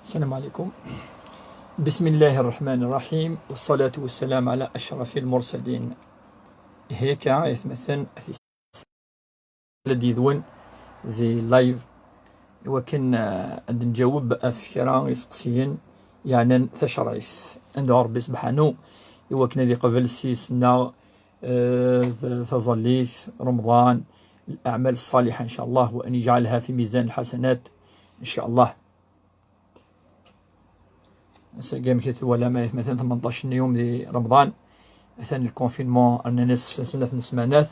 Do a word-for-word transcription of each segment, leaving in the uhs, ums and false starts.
السلام عليكم. بسم الله الرحمن الرحيم، والصلاة والسلام على أشرف المرسلين. هيك يا مثلا الذي يدون ذي لايف، ولكن آه، عند نجاوب أفكرة يسقسيين، يعني تشريف عند ربي سبحانه، ولكن هذه قبل سيسنا آه، تظليت رمضان، الأعمال الصالحة إن شاء الله، وأن يجعلها في ميزان الحسنات إن شاء الله. ساقام كي ولا ما مثلا ثمنطاش يوم دي رمضان، مثلا الكونفينمون أننا سنة نسمانات،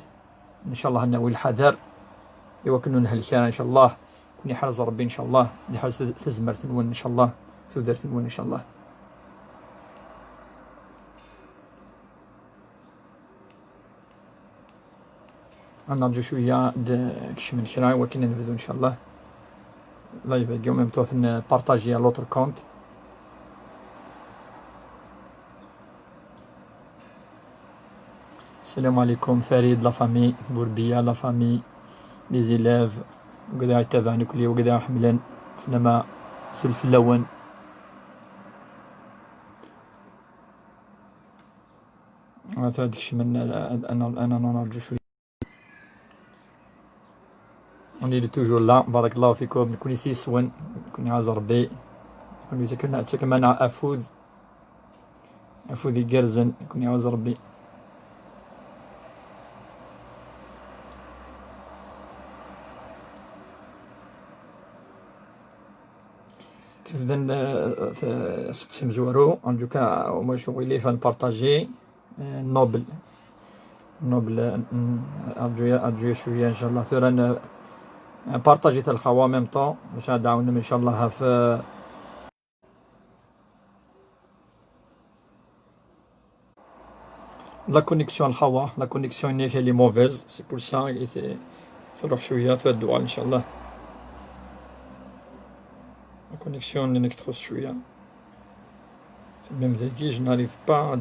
إن شاء الله ناوي الحذر، يوكلون هالكان إن شاء الله، كون يحرز ربي إن شاء الله، يحرز تزمرت نون إن شاء الله، تودرت نون إن شاء الله. نرجو شوية د-، كشمن كرا، ولكن نبدو إن شاء الله. لايف اليوم متوثن بارطاجي على لوتر كونت. السلام عليكم فريد، لا فامي بوربيا، لا فامي، لي زيليف، وكذا يتابعنا كلي وكذا حملان سلامة سلف اللون. هذا ديك الشمال، انا انا نرجو شويه. On est toujours là، بارك الله فيكم، نكون يسيسون، نكون يعز ربي، نكون يتكلم معنا افوذ، افوذ يقرزن، نكون يعز ربي. تفدن آه، سقسي مزورو، ارجوك وما شغل لي فان بارطاجي. آه، نوبل. نوبل، آه، ارجو يا ارجو يا شويه ان شاء الله ثورا. آه، بارطاجي تاع الخوا ميم طون باش تعاونهم ان شاء الله في لا كونيكسيون الخوا، لا كونيكسيون هناك اللي موفيز، سي بور سا تروح شويه، تبدو ان شاء الله. لا كونيكسيون هناك تخص شويه. ميم داكي، je n'arrive pas à,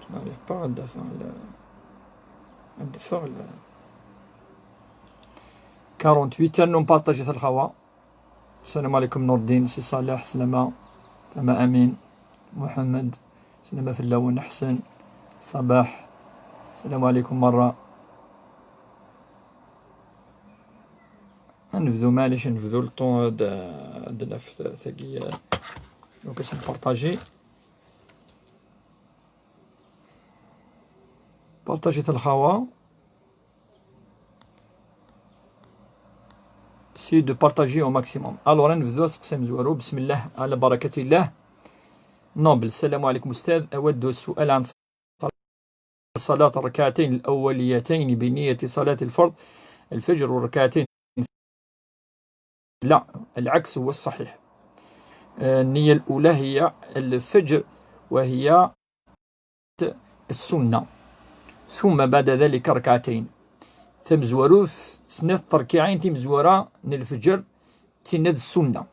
je n'arrive pas à faire le, à faire le quarante-huit. تنو بارطاجي الخوا. السلام عليكم نور الدين، سي صالح، سلامة، تما أمين، محمد، سلامة في اللون، حسن، صباح، السلام عليكم مرة. نبذو، معليش، نبذو الطون د-، د-، نف-، ثقي، لو كاش نبارطاجي. بارطاجي الخوا. Essayez de partager au maximum. Alors, نبدو سقسي مزوارو. بسم الله، على بركة الله. نوبل، السلام عليكم أستاذ، أود السؤال عن صلاة الركعتين الأوليتين بنية صلاة الفرض، الفجر، والركعتين. لا، العكس هو الصحيح. آه، النية الأولى هي الفجر، وهي السنة، ثم بعد ذلك ركعتين. تمزوروث سنة تركيعين تمزورة نلفجر تند السنة.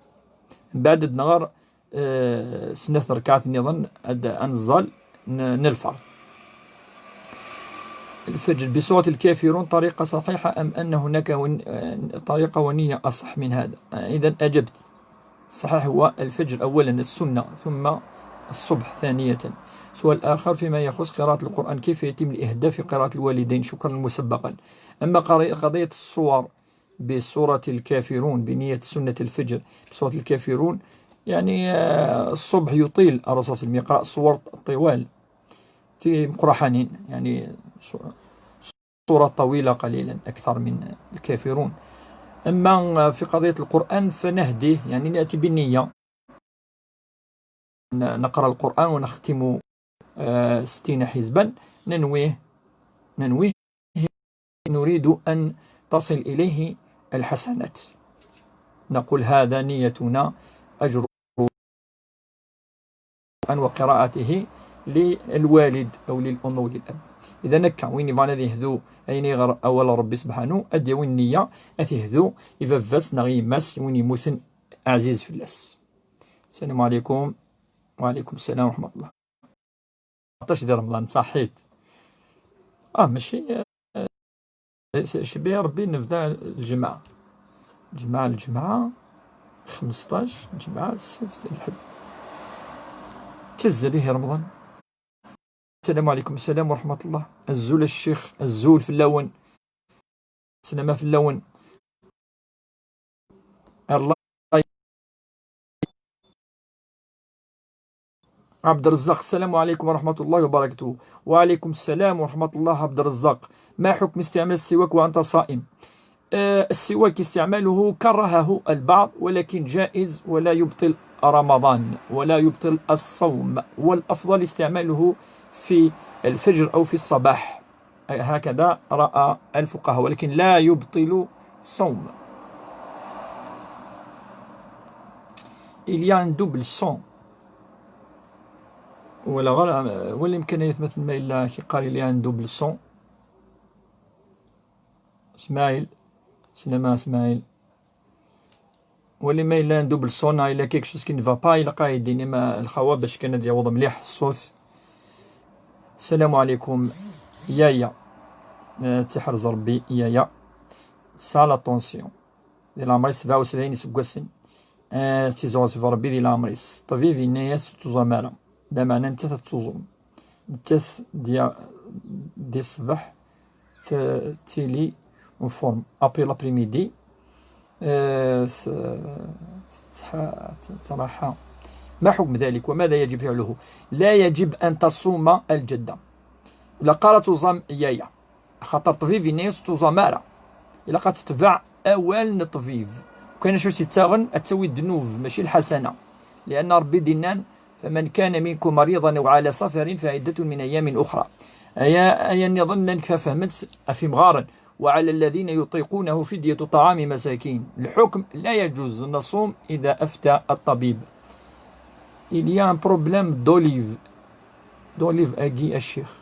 بعد النهار، آه، سنة ركعات نظن أد-، أنزل ن-، نلفرض. الفجر بسورة الكافرون طريقة صحيحة أم أن هناك ون-، آه، طريقة ونية أصح من هذا؟ آه، إذن أجبت. الصحيح هو الفجر أولا السنة، ثم الصبح ثانية. سؤال آخر فيما يخص قراءة القرآن، كيف يتم الإهداء في قراءة الوالدين؟ شكرا مسبقا. أما قري-، قضية الصور بسورة الكافرون بنية سنة الفجر، بسورة الكافرون، يعني، آه، الصبح يطيل الرسول صلى الله عليه وسلم يقرأ صور طوال، تي مقرحانين، يعني، سو-، سورة طويلة قليلا أكثر من الكافرون. أما في قضية القرآن فنهديه، يعني نأتي بالنية، ن-، نقرأ القرآن ونختم، آه، ستين حزبا، ننويه، ننويه، نريد أن تصل إليه الحسنات، نقول هذا نيتنا، أجر القرآن وقراءته للوالد أو للأم أو للأب. إذا هكا وين يبغى يهدو، أين يغر أول ربي سبحانه، أدي وين النية، أتهدو، إذا فاس نغي ماس وين يموتن عزيز في اللاس. السلام عليكم. وعليكم السلام ورحمة الله. عطاش ديال رمضان صحيت. آه، ماشي، آه، ش-، شبيه ربي نبدا الجمعة. الجمعة، الجمعة. خمسطاش، الجمعة، السبت، الحد. تزريه رمضان. السلام عليكم. السلام ورحمة الله. الزول الشيخ، الزول في اللون. سلامة في اللون. الله. عبد الرزاق، السلام عليكم ورحمة الله وبركاته. وعليكم السلام ورحمة الله. عبد الرزاق، ما حكم استعمال السواك وأنت صائم؟ آه، السواك استعماله كرهه البعض، ولكن جائز ولا يبطل رمضان ولا يبطل الصوم، والأفضل استعماله في الفجر أو في الصباح. هكذا رأى الفقهاء، ولكن لا يبطل الصوم. Il y a un double son. ولا غير، ولا إمكانيات مثل ما إلا كي قال il y a un double son. إسماعيل، سلامة إسماعيل. ولي ما إلا un double son، إلا quelque chose qui ne va pas، إلا قاعدين ما الخوا باش كان يعوض مليح الصوت. السلام عليكم. يايا. آه، تحرز ربي يايا. سا la tension. دي لعمري سبعة وسبعين سكواسن. آه، تيزوز في ربي دي لعمريس. طبيب ينايا ستوزا مالا. دا معنى نتا تتوزم. نتا ديا دي الصباح. ت-، تيلي اون فورم ابري لابريميدي. آه، س-، ستح-، ت-، تراحة. ما حكم ذلك وماذا يجب فعله؟ لا يجب أن تصوم الجدة. لا قالت وزام يايا. خاطر طبيب ينايس توزام مارا. إلا قد تتبع أوال الطبيب. كان شو تتاغن أتسوي الذنوب ماشي الحسنة. لأن ربي دينان: فمن كان منكم مريضا أو على سفر فعدة من أيام أخرى. أيا، أيا نظن أنك فهمت أفي مغارن. وعلى الذين يطيقونه فدية طعام مساكين. الحكم: لا يجوز نصوم إذا أفتى الطبيب. Il y a un problème d'olive. D'olive أكي الشيخ.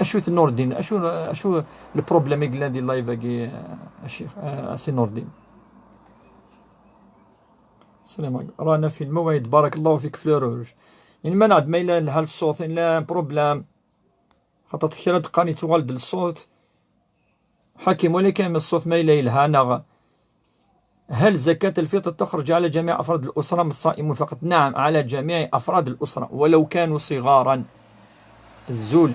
أشو نور الدين؟ أشو، أشو البروبليم يقول هذه اللايف أكي الشيخ؟ آه، سي نور الدين. السلام عليكم. رانا في الموعد، بارك الله فيك فلوروج. يعني ما نعد ما إلا لها الصوت، إلا بروبلام. خاطر كثيرا تقاني توالد الصوت. حكيم، ولكن الصوت ما إلا يلها نغ. هل زكاة الفطر تخرج على جميع أفراد الأسرة أم الصائمون فقط؟ نعم، على جميع أفراد الأسرة ولو كانوا صغارا. الزول،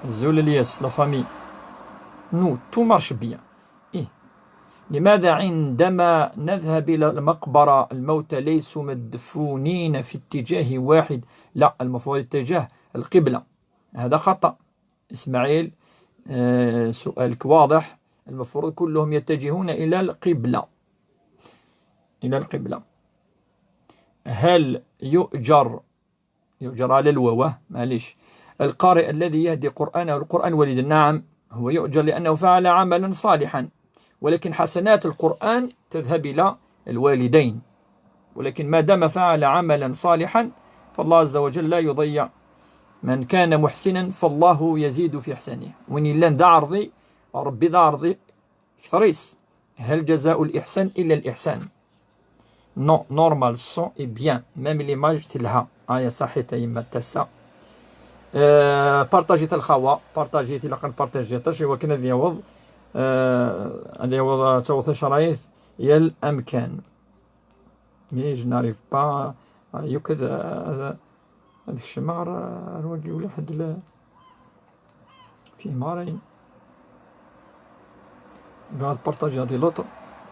الزول الياس، لا فامي. نو، تو مارش بيان. إيه. لماذا عندما نذهب إلى المقبرة الموتى ليسوا مدفونين في اتجاه واحد؟ لا، المفروض اتجاه القبلة. هذا خطأ. إسماعيل، آه، سؤالك واضح. المفروض كلهم يتجهون إلى القبلة. إلى القبلة. هل يؤجر، يؤجر على الواو، معليش، القارئ الذي يهدي قرآنه القرآن والديه؟ نعم، هو يؤجر لأنه فعل عملا صالحا، ولكن حسنات القرآن تذهب إلى الوالدين. ولكن ما دام فعل عملا صالحا فالله عز وجل لا يضيع. من كان محسنا فالله يزيد في إحسانه. وين إلا دا عرضي، ربي دا عرضي كثريس. هل جزاء الإحسان إلا الإحسان؟ Non, normal, son est bien. Même l'image تلها. آية صحيحة يما تسا. آه، بارطاجيت الخوا، بارطاجيت إلا قد بارطاجيتش، إوا كنا ذي يوض. آه، هذا يوض توث شرايط يا الأمكان. Mais je n'arrive pas. آه، يوكد، آه، هذاك الشيء ما غير، آه، الواقي ولا حد لا. فيه مارين. قاعد بارطاجي هذه لوطر.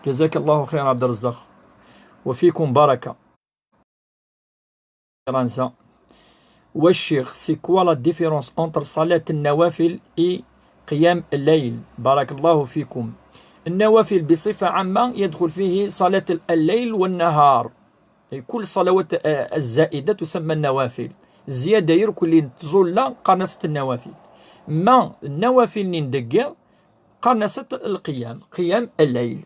جزاك الله خير عبد الرزاق. وفيكم بركة. فرنسا. والشيخ، c'est quoi la différence entre صلاة النوافل et قيام الليل؟ بارك الله فيكم. النوافل بصفة عامة يدخل فيه صلاة الليل والنهار. كل صلوات، آه، الزائدة تسمى النوافل. الزيادة يركل لين تزول لا قرنسة النوافل. ما النوافل نين دقيق قرنسة القيام، قيام الليل.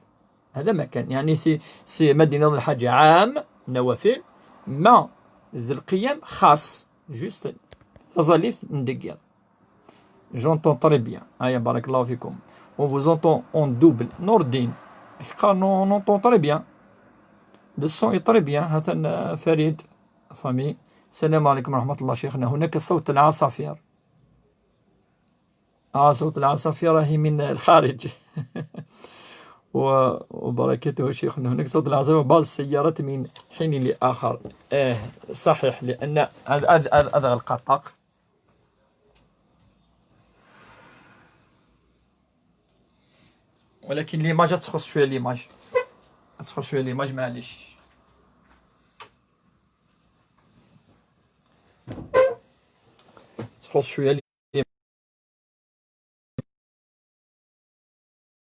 هذا ما كان. يعني سي، سي مدينة الحاجة عام نوافل، ما ذي القيام خاص. جوست تزاليت ندقيق. J'entends très bien. هيا بارك الله فيكم. On vous entend en double. نور الدين. قال non, on entend très bien. Le son est très bien. هذا فريد. فامي. السلام عليكم ورحمة الله شيخنا. هناك صوت العصافير. آه، صوت العصافير راهي من الخارج. و-، وبركته شيخنا. هناك صوت العصافير بعض السيارات من حين لآخر. إيه، صحيح، لأن هذا، هذا، هذا، هذا القطاق. ولكن ليماج تخص شوية، ليماج تخص شوية، ليماج، معليش. تخص شوية.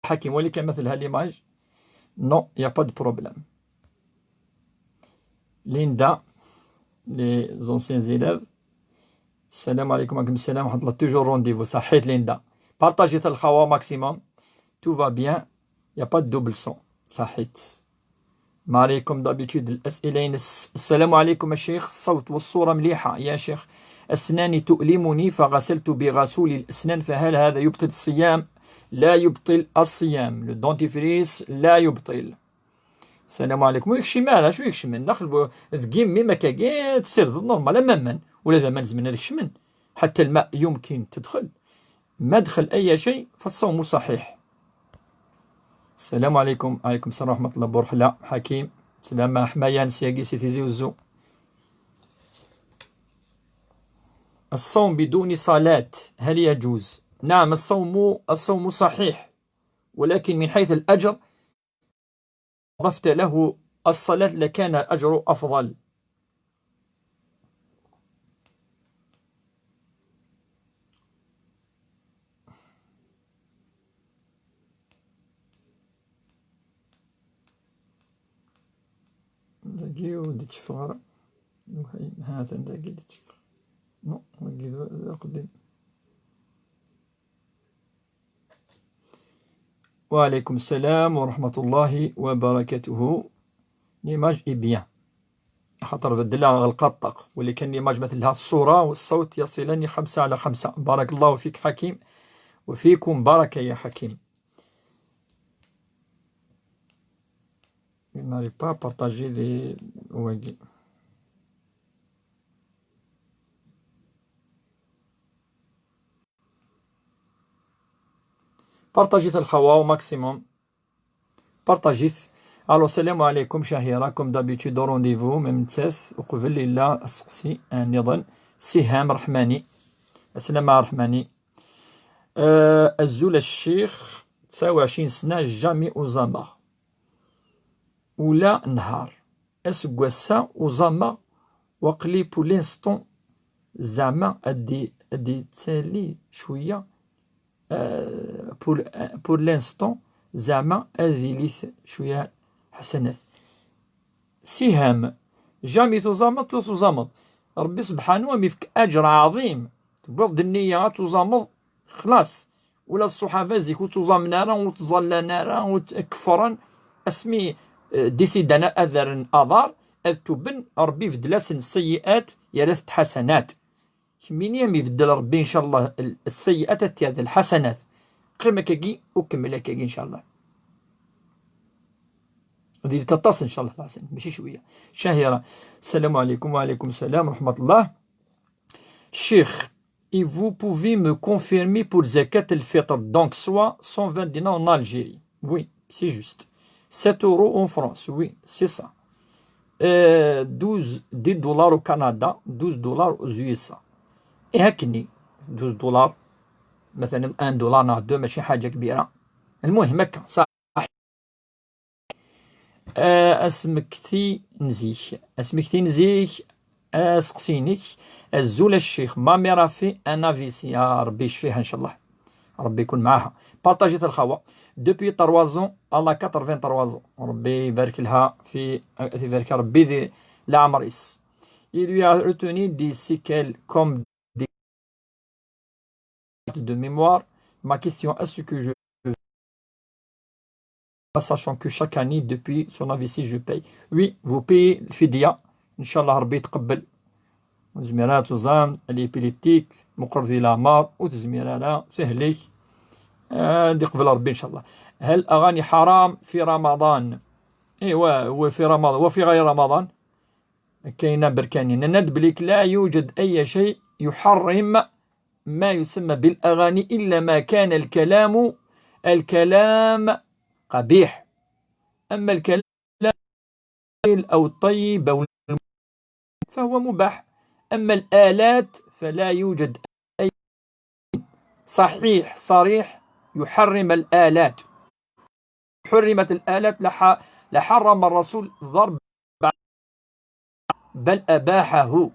حكيم، ولكن مثل هالليماج. Non, il y a pas de problème. ليندا، les anciens élèves. السلام عليكم. وعليكم السلام ورحمة الله. Toujours rendez-vous. صحيت ليندا. Partagez الخوا maximum. Tout va bien. Il y a pas de double son. صحيت. ما عليكم d'habitude الأسئلة ينس. السلام عليكم الشيخ، الصوت والصورة مليحة يا شيخ. أسناني تؤلمني فغسلت بغسول الأسنان، فهل هذا يبطل الصيام؟ لا يبطل الصيام. Le dentifrice لا يبطل. السلام عليكم. ويكشم على شو يكشم من داخل بو-، تقيم ميما كاكي تصير normal أماما. ولا ذا ما نزمن هذاك شمن. حتى الماء يمكن تدخل. ما دخل أي شيء فالصوم صحيح. السلام عليكم. عليكم السلام ورحمة الله. بورحلة حكيم. سلامة حماية نسياقي سي تيزي وزو. الصوم بدون صلاة هل يجوز؟ نعم، الصوم، الصوم صحيح، ولكن من حيث الأجر أضفت له الصلاة لكان الأجر أفضل. داكي ودي تشفغر. هاتن داكي دي تشفغر. نو، داكي دو-، دو قديم. وعليكم السلام ورحمة الله وبركاته. L'image est bien. خاطر بدلها القطق، واللي كان l'image مثل هذه الصورة والصوت يصلني خمسة على خمسة. بارك الله فيك حكيم، وفيكم بركة يا حكيم. Je n'arrive pas à partager les واقي. بارطاجيت الخوا maximum. بارطاجيت. الو، السلام عليكم شهيرة، comme d'habitude au rendez-vous، même تساس وقبل إلا السقسي، آه، نظن. سهام رحماني. السلام رحماني. آه، أزول الشيخ، تسعة وعشرين سنة jamais uẓameɣ ولا نهار. Aseggas-a uẓameɣ, waqli pour l'instant zeɛma ad d-, ad d-yettali cwiya, euh, pour, pour l'instant zeɛma ad yili cwiya ḥasanat. Siham, jamais tuẓameḍ, ur tuẓameḍ. Ṛebbi subḥanu am yefk aǧr ɛaḍim. Tewwiḍ-d nniya ad tuẓameḍ, xlas. Ula d ṣṣuḥaba zik ur ttuẓamen ara, ur ttẓallan ara, ur tt-, kefren. Asmi, eh, décidan ad rren aḍar, ad tuben, Ṛebbi ibeddel-asen sseyiat, yerra-t d ḥasanat. Kemmini am ibeddel Ṛebbi, ncallah, l-, sseyiat ad t-yerr d lḥasanat. Qqim akkagi, u kemmel akkagi, ncallah. Diri-t aṭas, ncallah, lḥasanat, mačči cwiya. Cahira, السلام عليكم. وعليكم السلام ورحمة الله. Cheikh, et vous pouvez me confirmer pour Zakat al-Fitr, donc soit cent vingt dinars en Algérie. Oui, c'est juste. Sept euros en France, oui, c'est ça. Euh, douze, dix dollars au Canada, douze dollars aux U S A. Et هكني, douze dollars, مثلا un dollar ناخذ deux, ماشي حاجة كبيرة. المهم هكا، صح. آه، اسمكتي نزيك، اسمكتي نزيك، آه، سقسينك. أزول الشيخ، مامي راه في أن أفيسي، يا ربي يشفيها إن شاء الله، ربي يكون معاها. بارطاجيت الخوا. Depuis trois ans, elle a quatre-vingt-trois ans. ربي يبارك لها في، يبارك ربي ذي العمر إس. Il lui a retenu des séquelles comme de mémoire. Ma question, est-ce que je, sachant que chaque année, depuis son A V C, je paye. Oui, vous payez الفدية. إن شاء الله ربي يتقبل. وزميرات وزام، الإبيليبتيك، مقر ذي لامار، وتزمير على سهليك. آه، دي قبل ربي إن شاء الله. هل أغاني حرام في رمضان؟ إيوا، هو في رمضان، وفي غير رمضان؟ كاينة بركانين. نند بليك لا يوجد أي شيء يحرم ما يسمى بالأغاني إلا ما كان الكلام، الكلام قبيح. أما الكلام أو الطيب أو فهو مباح. أما الآلات فلا يوجد أي صحيح صريح يحرم الآلات. حرمت الآلات لح-، لحرم الرسول ضرب، بل أباحه.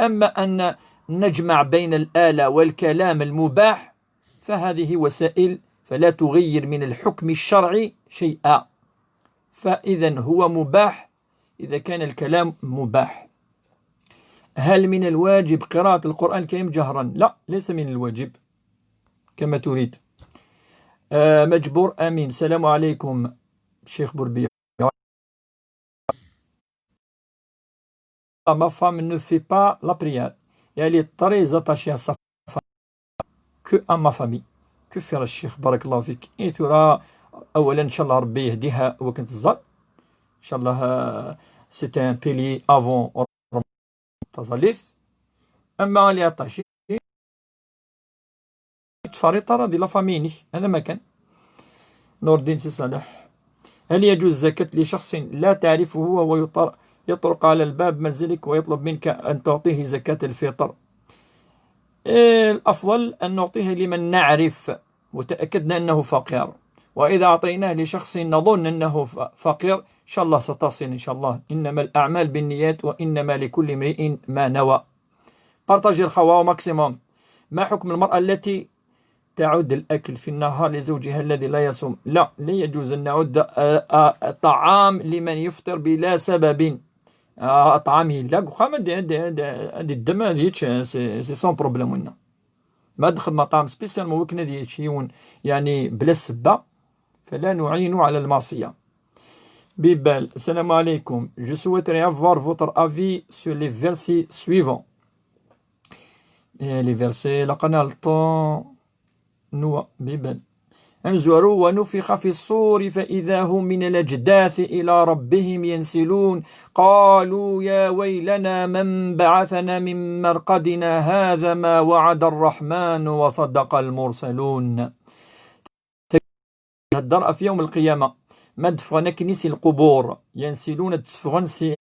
أما أن نجمع بين الآلة والكلام المباح فهذه وسائل، فلا تغير من الحكم الشرعي شيئا، فإذا هو مباح إذا كان الكلام مباح. هل من الواجب قراءة القرآن الكريم جهرا؟ لا، ليس من الواجب كما تريد. آه، مجبور أمين، السلام عليكم شيخ بوربية. Ma femme ne fait pas la prière. Elle est très attachée à sa femme que à ma famille. Que faire الشيخ؟ بارك الله فيك. إيه ترى، أولا إن شاء الله ربي يهديها وكنت الزر. إن شاء الله، آه، c'est un pilier avant تزاليث. أما لي أطاشي تفريط راه دي la famille نيك. هذا ما كان. نور الدين سي صالح. هل يجوز زكاة لشخص لا تعرفه وهو يطر-، يطرق على الباب منزلك ويطلب منك أن تعطيه زكاة الفطر؟ إيه، الأفضل أن نعطيه لمن نعرف وتأكدنا أنه فقير، وإذا أعطيناه لشخص نظن أنه ف-، فقير، إن شاء الله ستصل، إن شاء الله، إنما الأعمال بالنيات وإنما لكل امرئ ما نوى. بارطاجي الخوا maximum. ما حكم المرأة التي تعد الأكل في النهار لزوجها الذي لا يصوم؟ لا، لا يجوز أن نعد، آه، آه، الطعام لمن يفطر بلا سبب. آه، الطعام يلاق وخا ما دي، دي، دي، دي الدم هذه، c'est، c'est son problème ونا. ما دخل مطعم spécialement وكنا دي شيون، يعني بلا سبة، فلا نعين على المعصية. بيبال، السلام عليكم. Je souhaiterais avoir votre avis sur les versets suivants. إيه، les versets، لقنا الطون نوا بيبال. أمزورو: "ونفخ في الصور فإذا هم من الأجداث إلى ربهم ينسلون. قالوا يا ويلنا من بعثنا من مرقدنا هذا ما وعد الرحمن وصدق المرسلون." هدر في يوم القيامة. ما دفغنا كنيسي القبور. ينسلون تسفغن سي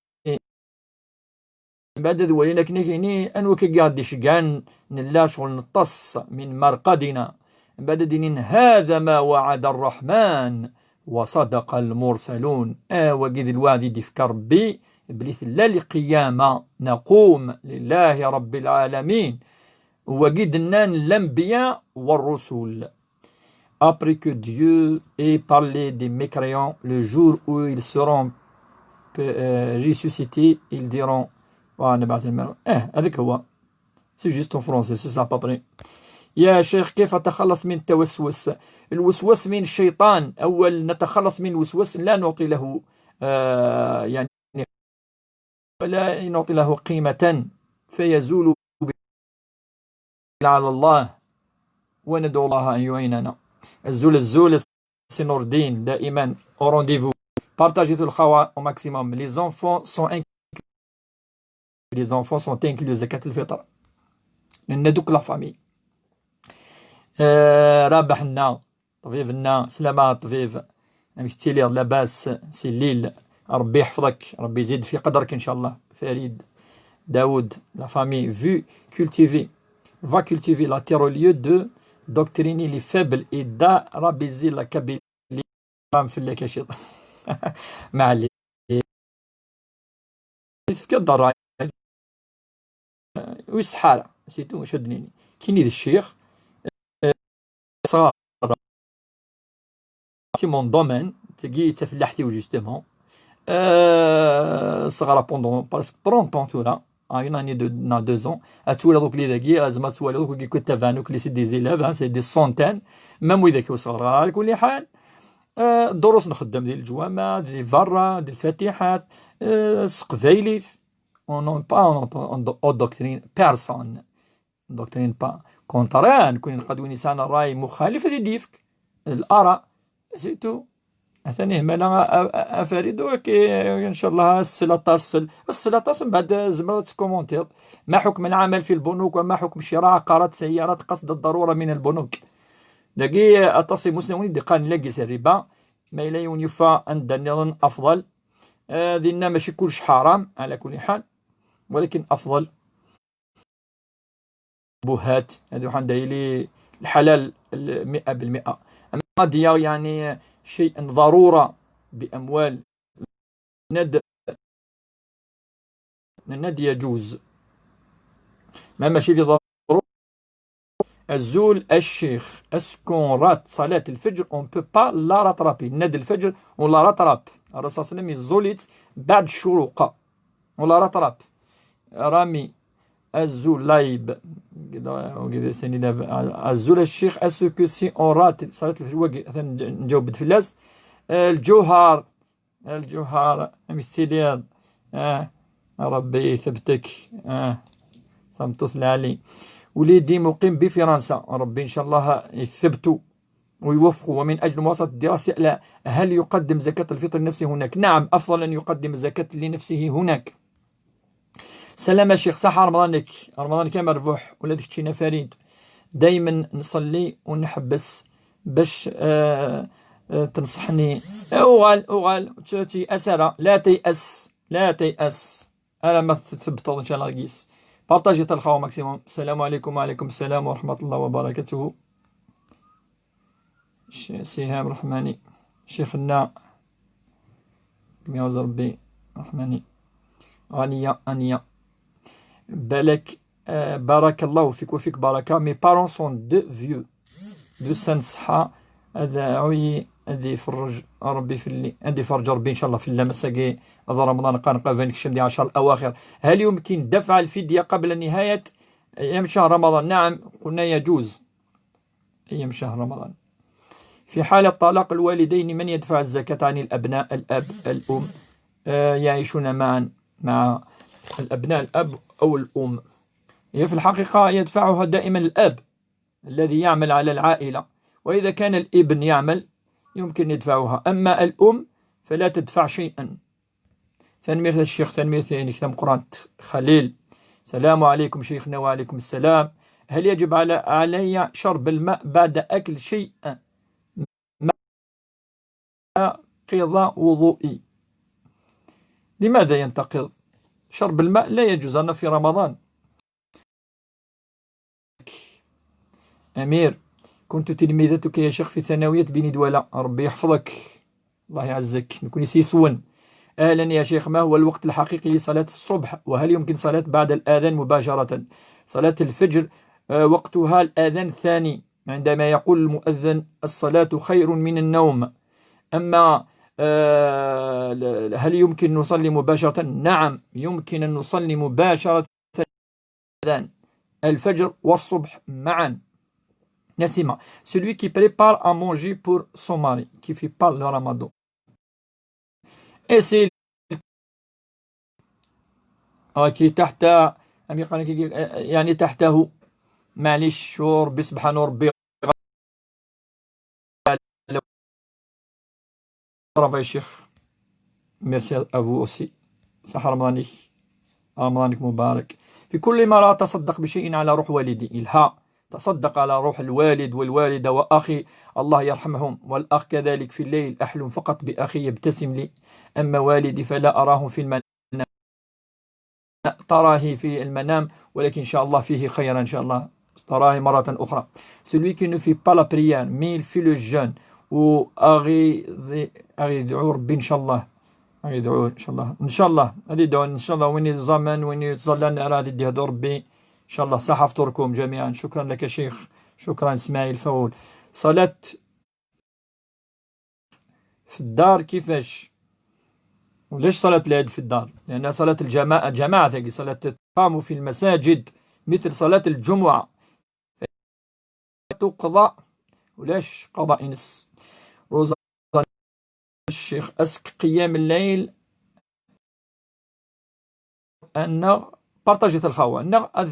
من بعد ذ ولينا كنا كيني أنو كي قاعد يشقان نلا شغل نطس من مرقدنا. من بعد دينين: "هذا ما وعد الرحمن وصدق المرسلون". آه، وقيد الوعد يدفك ربي، بلي لا لقيامة نقوم لله رب العالمين. وقيد نان الأنبياء والرسل. Après que Dieu ait parlé des mécréants, le jour où ils seront, euh, ressuscités, ils diront, آه، نبعث الملك. آه، هذاك هو. C'est juste en français, c'est ça à peu près. يا شيخ، كيف أتخلص من التوسوس؟ الوسواس من الشيطان. أول نتخلص من الوسواس، لا نعطي له، آه، يعني، ولا نعطي له قيمة، فيزول على الله، وندعو الله أن يعيننا. الزول، الزول، سي نور الدين، دائما au rendez-vous. Partagez tout le خوا au maximum. Les enfants sont inc-، les enfants sont inclus زكاة الفطر. لأن دوك la famille. آه، رابح لنا طبيبنا، سلامة الطبيب. أمك تيلي لاباس سي ليل. ربي يحفظك، ربي يزيد في قدرك إن شاء الله. فريد، داوود، la famille، vu cultiver، va cultiver la terre au lieu de doctriner les faibles et da ربي يزيد la Kabylie. راه فلاك يا شيخ. ما عليك. يتفكى الضرايب. ويسحارة، c'est tout، واش دنيني. كيني ذا الشيخ، آه، صغار. C'est mon domaine، تاكي تفلاحتي justement. آه، صغارة pendant presque trente ans تورا. آه، une année de، نا deux ans. أتولى دوك لي ذاكي، آه، زعما أتولى دوك كي كنت تافانوك لي c'est des élèves، ها، c'est des centaines. Même وي ذاكي وصغار. على كل حال، آه، دروس نخدم ديال الجوامع، ديال الفرة، ديال الفاتحات، آه، سقبايليت. On non pas on, on, on doctrine personne. Doctrine pas. Contraire، نكون نقدو إنسان راي مخالف هذه ديفك الآراء. C'est tout. ثاني همالا أفريد وكي إن شاء الله السلطة السل السلطة من بعد زمرة كومونتير. ما حكم العمل في البنوك وما حكم شراء عقارات سيارات قصد الضرورة من البنوك؟ دقي أتصي مسلمين دقان لقيس الربا، ما إلا يون يفا أن دنيرن أفضل. آه، دينا ماشي كلش حرام على كل حال، ولكن أفضل. بوهات هادو حنا دايرين الحلال مئة بالمئة. أما ديال يعني شيء ضرورة بأموال ند ند يجوز، ما ماشي لضرورة. أزول الشيخ، أسكون رات صلاة الفجر، اون بو با لا راترابي، ند الفجر ولا راتراب. الرسول صلى الله عليه وسلم يزوليت بعد الشروق ولا راتراب. رامي أزول لايب. كده، وكده ثاني لا، أزول الشيخ، اسكو سي اون رات صلاة الفجر؟ وقي-، ثاني نج-، نجاوب فلاس. آه، الجوهر، الجوهر، أمي السيلير. آه، ربي يثبتك. آه، صمتوث العالي. وليدي مقيم بفرنسا، ربي إن شاء الله يثبتو ويوفقو. ومن أجل مواصلة الدراسة، لا، هل يقدم زكاة الفطر لنفسه هناك؟ نعم، أفضل أن يقدم الزكاة لنفسه هناك. سلام الشيخ، صحة رمضانك، رمضانك يا مربوح، ولادك تشينا فريد. دايما نصلي ونحبس باش، آه، آه، تنصحني. اوغال، اوغال، تي أسرة، لا تيأس، لا تيأس. أنا ما تثبت إن شاء الله قيس. بارطاجي تلخاو ماكسيموم. السلام عليكم. وعليكم السلام ورحمة الله وبركاته. ش-، سهام رحماني. شيخنا. كم يعوز ربي. رحماني. غنية، أنية. بالك، آه، بارك الله فيك وفيك بركة. Mes parents sont deux vieux. دو سان صحة. هذا عوي، هذا يفرج ربي في اللي، هذا يفرج ربي إن شاء الله في اللمسة كي هذا رمضان قان قافين كشم دي عشر الأواخر. هل يمكن دفع الفدية قبل نهاية أيام شهر رمضان؟ نعم، قلنا يجوز. أيام شهر رمضان. في حالة طلاق الوالدين، من يدفع الزكاة عن الأبناء؟ الأب، الأم، آه، يعيشون معا مع الأبناء، الأب أو الأم؟ هي في الحقيقة يدفعها دائما الأب الذي يعمل على العائلة، وإذا كان الابن يعمل يمكن يدفعها، أما الأم فلا تدفع شيئا. تنميرت الشيخ، تنميرت عينك تمقرانت خليل. السلام عليكم شيخنا. وعليكم السلام. هل يجب على، علي شرب الماء بعد أكل شيء ما قضى وضوئي؟ لماذا ينتقض؟ شرب الماء لا يجوز، أنا في رمضان. أمير، كنت تلميذتك يا شيخ في ثانوية بني دوالة، ربي يحفظك. الله يعزك، نكون يسيسون. أهلا يا شيخ، ما هو الوقت الحقيقي لصلاة الصبح؟ وهل يمكن صلاة بعد الأذان مباشرة؟ صلاة الفجر، آه، وقتها الأذان الثاني عندما يقول المؤذن: "الصلاة خير من النوم". أما، آه، ل-، هل يمكن نصلي مباشرة؟ نعم، يمكن أن نصلي مباشرة الأذان الفجر والصبح معا. نسيمة، celui qui prépare à manger pour son mari, qui fait pas le ramadan. Et c'est راكي تحت، أم يقال لك، يعني تحته. معليش، ربي سبحانه ربي. Bravo يا شيخ. Merci à vous aussi. صح رمضانك، رمضانك مبارك. في كل مرة تصدق بشيء على روح والدي. إلها تصدق على روح الوالد والوالدة وأخي، الله يرحمهم، والأخ كذلك في الليل أحلم فقط بأخي يبتسم لي، أما والدي فلا أراه في المنام. تراه في المنام، ولكن إن شاء الله فيه خير إن شاء الله. تراه مرة أخرى. Celui qui ne fait pas la prière, mais il fait le jeûne. و أغي-، أغي يدعو ربي إن شاء الله. أغي يدعو إن شاء الله. إن شاء الله. غادي يدعو إن شاء الله. وين يتزامن، وين يتزلن، راه غادي يدعو ربي. إن شاء الله. صحة فطوركم جميعا. شكرا لك شيخ. شكرا إسماعيل فاول. صلاة في الدار كيفاش؟ ولاش صلاة العيد في الدار؟ لأن صلاة الجماعة، الجماعة تاقي صلاة تقام في المساجد مثل صلاة الجمعة، تقضى ولاش قضاء نس. روزا الشيخ أسك قيام الليل أن بارطاجيت الخاوة أن أذ-،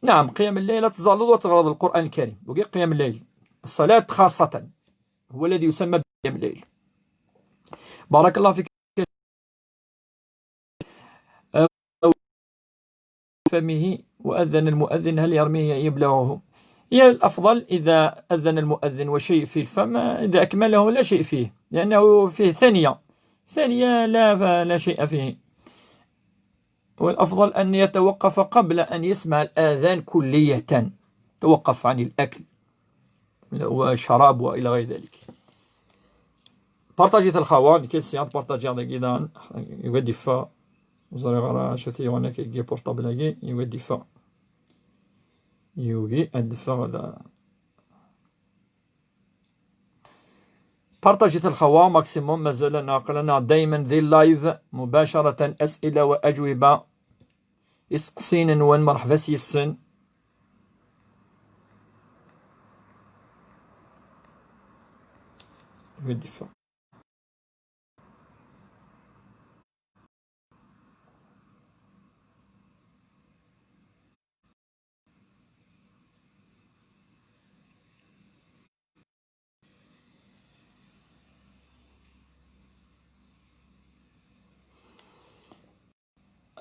نعم، قيام الليل تزالض وتغرض القرآن الكريم وقي قيام الليل، الصلاة خاصة. هو الذي يسمى بقيام الليل. بارك الله فيك. أو فمه وأذن المؤذن هل يرميه يبلغه؟ هي الأفضل إذا أذن المؤذن وشيء في الفم، إذا أكمله لا شيء فيه، لأنه فيه ثانية، ثانية لا، لا شيء فيه. والأفضل أن يتوقف قبل أن يسمع الآذان كلية، توقف عن الأكل والشراب وإلى غير ذلك. Partager الخوان كي سيان، partager داكي دان يودي فا. وزري غرا شتي وانا كي portable كي يودي فا. يوغي أدفع لا. Partager الخوان maximum، مازال عقلنا دايما ذي اللايف مباشرة، أسئلة وأجوبة. Iseqsiyen-nwen, مرحبا s-yes-sen.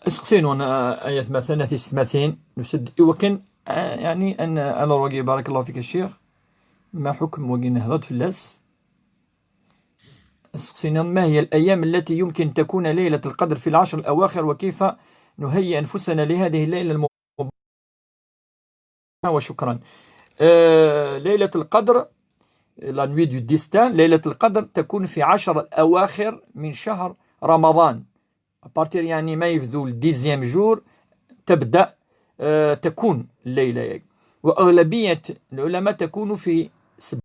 Iseqsiyen-nwen, a, ay atmaten, a tisetmatin, nusa-d i wakken, a, yeɛni, ad n-, ad nrugi, بارك الله فيك الشيخ، ma ḥukm wagi nehḍer-d fell-as. Iseqsiyen-nwen: ما هي الأيام التي يمكن تكون ليلة القدر في العشر الأواخر، وكيف نهيئ أنفسنا لهذه الليلة المباركة؟ وشكرا. آه، ليلة القدر، la nuit du destin، ليلة القدر تكون في عشر الأواخر من شهر رمضان. À partir، يعني، ما يبدو ال dixième jour تبدأ، آه، تكون الليلة، يعني. وأغلبية العلماء تكون في سبعة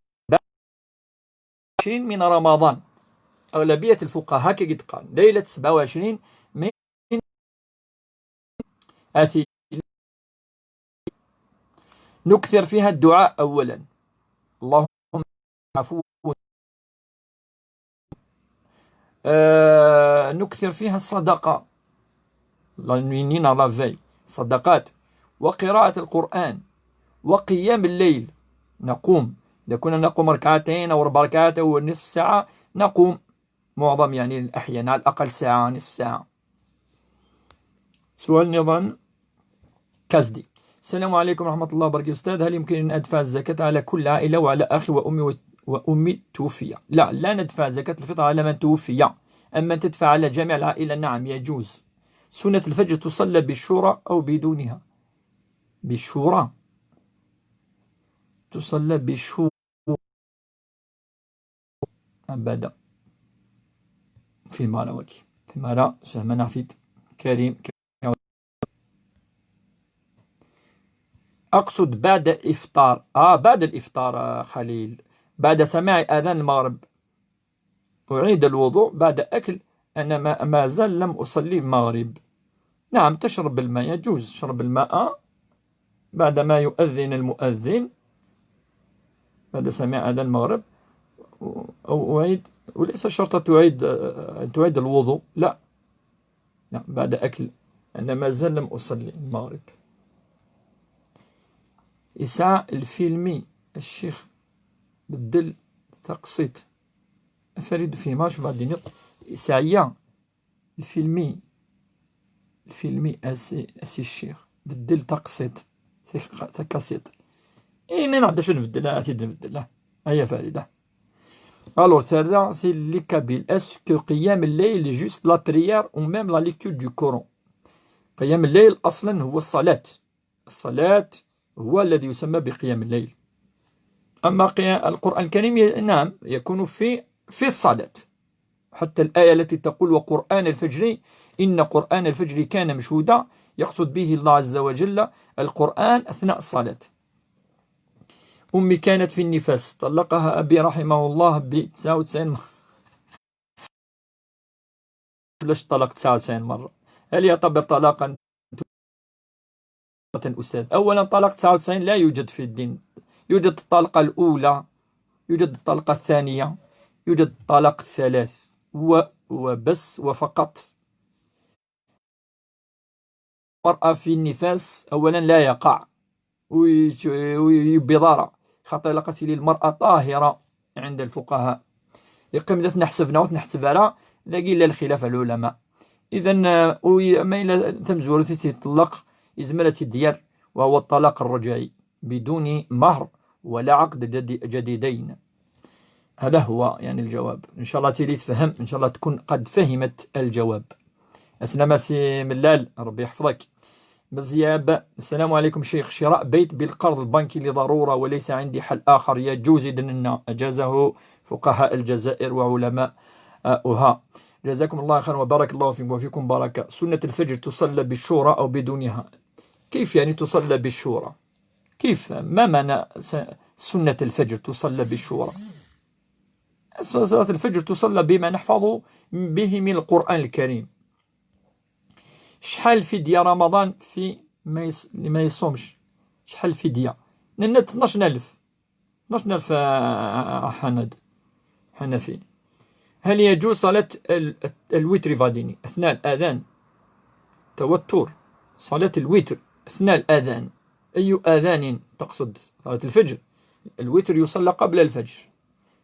وعشرين من رمضان. أغلبية الفقهاء كي قد قال ليلة سبعة وعشرين من أثي، نكثر فيها الدعاء أولا، اللهم عفو. آه، نكثر فيها الصدقة، la nuit نينا، la veille، صدقات، وقراءة القرآن، وقيام الليل. نقوم، إذا كنا نقوم ركعتين أو أربع ركعات أو نصف ساعة، نقوم معظم، يعني، الأحيان، على الأقل ساعة، نصف ساعة. سؤال نظام كازدي. السلام عليكم ورحمة الله وبركاته. أستاذ، هل يمكن أن أدفع الزكاة على كل عائلة وعلى أخي وأمي و-، وأمي توفي؟ لا، لا ندفع زكاة الفطر على من توفي. أما أن تدفع على جميع العائلة، نعم، يجوز. سنة الفجر تصلى بالشورى أو بدونها؟ بالشورى. تصلى بالشورى. أبدا. في المغرب وكي. في المغرب، سلمان عفيت. كريم. أقصد بعد الإفطار. آه، بعد الإفطار، آه، خليل. بعد سماع أذان المغرب. أعيد الوضوء بعد أكل. أنا ما، ما زال لم أصلي المغرب. نعم، تشرب الماء، يجوز شرب الماء بعدما يؤذن المؤذن، بعد سماع أذان المغرب، أو أعيد، وليس شرط تعيد، أن تعيد الوضوء، لا. نعم، بعد أكل، أنا ما زال لم أصلي المغرب. يسعى الفيلمي الشيخ بدل تقسيط. أفريد في ماش بعدين يط-، يسعى الفيلمي، الفيلمي أسي، أسي الشيخ. بدل تقسيط. تك-، تكاسيط. إيه، نعرف شنو نبدل، أكيد نبدل. هيا فريدة. Alors, ترى c'est les Kabyles. Est-ce que قيام الليل juste la prière ou même la lecture du Coran؟ قيام الليل أصلا هو الصلاة. الصلاة هو الذي يسمى بقيام الليل. أما قيا-، القرآن الكريم ي-، نعم، يكون في، في الصلاة. حتى الآية التي تقول: "وقرآن الفجر، إن قرآن الفجر كان مشهودا"، يقصد به الله عز وجل القرآن أثناء الصلاة. أمي كانت في النفاس، طلقها أبي رحمه الله بتسعة وتسعين مرة. علاش الطلاق تسعة وتسعين مرة؟ هل يعتبر طلاقا؟ أستاذ، أولا، طلاق تسعة وتسعين لا يوجد في الدين. يوجد الطلقة الأولى، يوجد الطلقة الثانية، يوجد الطلاق الثلاث و-، وبس وفقط. المرأة في النفاس أولا لا يقع وي-، ويبي ضارة، خاطر لقات لي المرأة طاهرة، عند الفقهاء. Yeqqim d at neḥseb neɣ ur t-neḥseb ara, dagi yella lxilaf n lɛulama. Idan, eh, u-, ma yella tamezwarut i tt-iṭelleq, yezmer ad tt-id-yerr, وهو الطلاق الرجعي بدون مهر ولا عقد جدي-، جديدين. هذا هو، يعني، الجواب. إن شاء الله تيلي تفهم، إن شاء الله تكون قد فهمت الجواب. السلام سي ملال، ربي يحفظك. مزياب، السلام عليكم شيخ، شراء بيت بالقرض البنكي لضرورة وليس عندي حل آخر يجوز إذن لنا، أجازه فقهاء الجزائر وعلماؤها. جزاكم الله خيرا وبارك الله فيكم وفيكم بركة. سنة الفجر تصلى بالشورى أو بدونها؟ كيف يعني تصلى بالشورى؟ كيف؟ ما معنى س-، سنة الفجر تصلى بالشورى؟ صلاة الفجر تصلى بما نحفظ به من القرآن الكريم. شحال فدية رمضان في ما يص-، اللي ما يصومش؟ شحال فدية؟ ننت اثناش ألف. اثناش ألف، آه، حند-، حنفي. هل يجوز صلاة ال-، الوتر فاديني أثناء الأذان؟ توتر. صلاة الوتر أثناء الأذان. أي أذان تقصد؟ صلاة الفجر. الوتر يصلى قبل الفجر.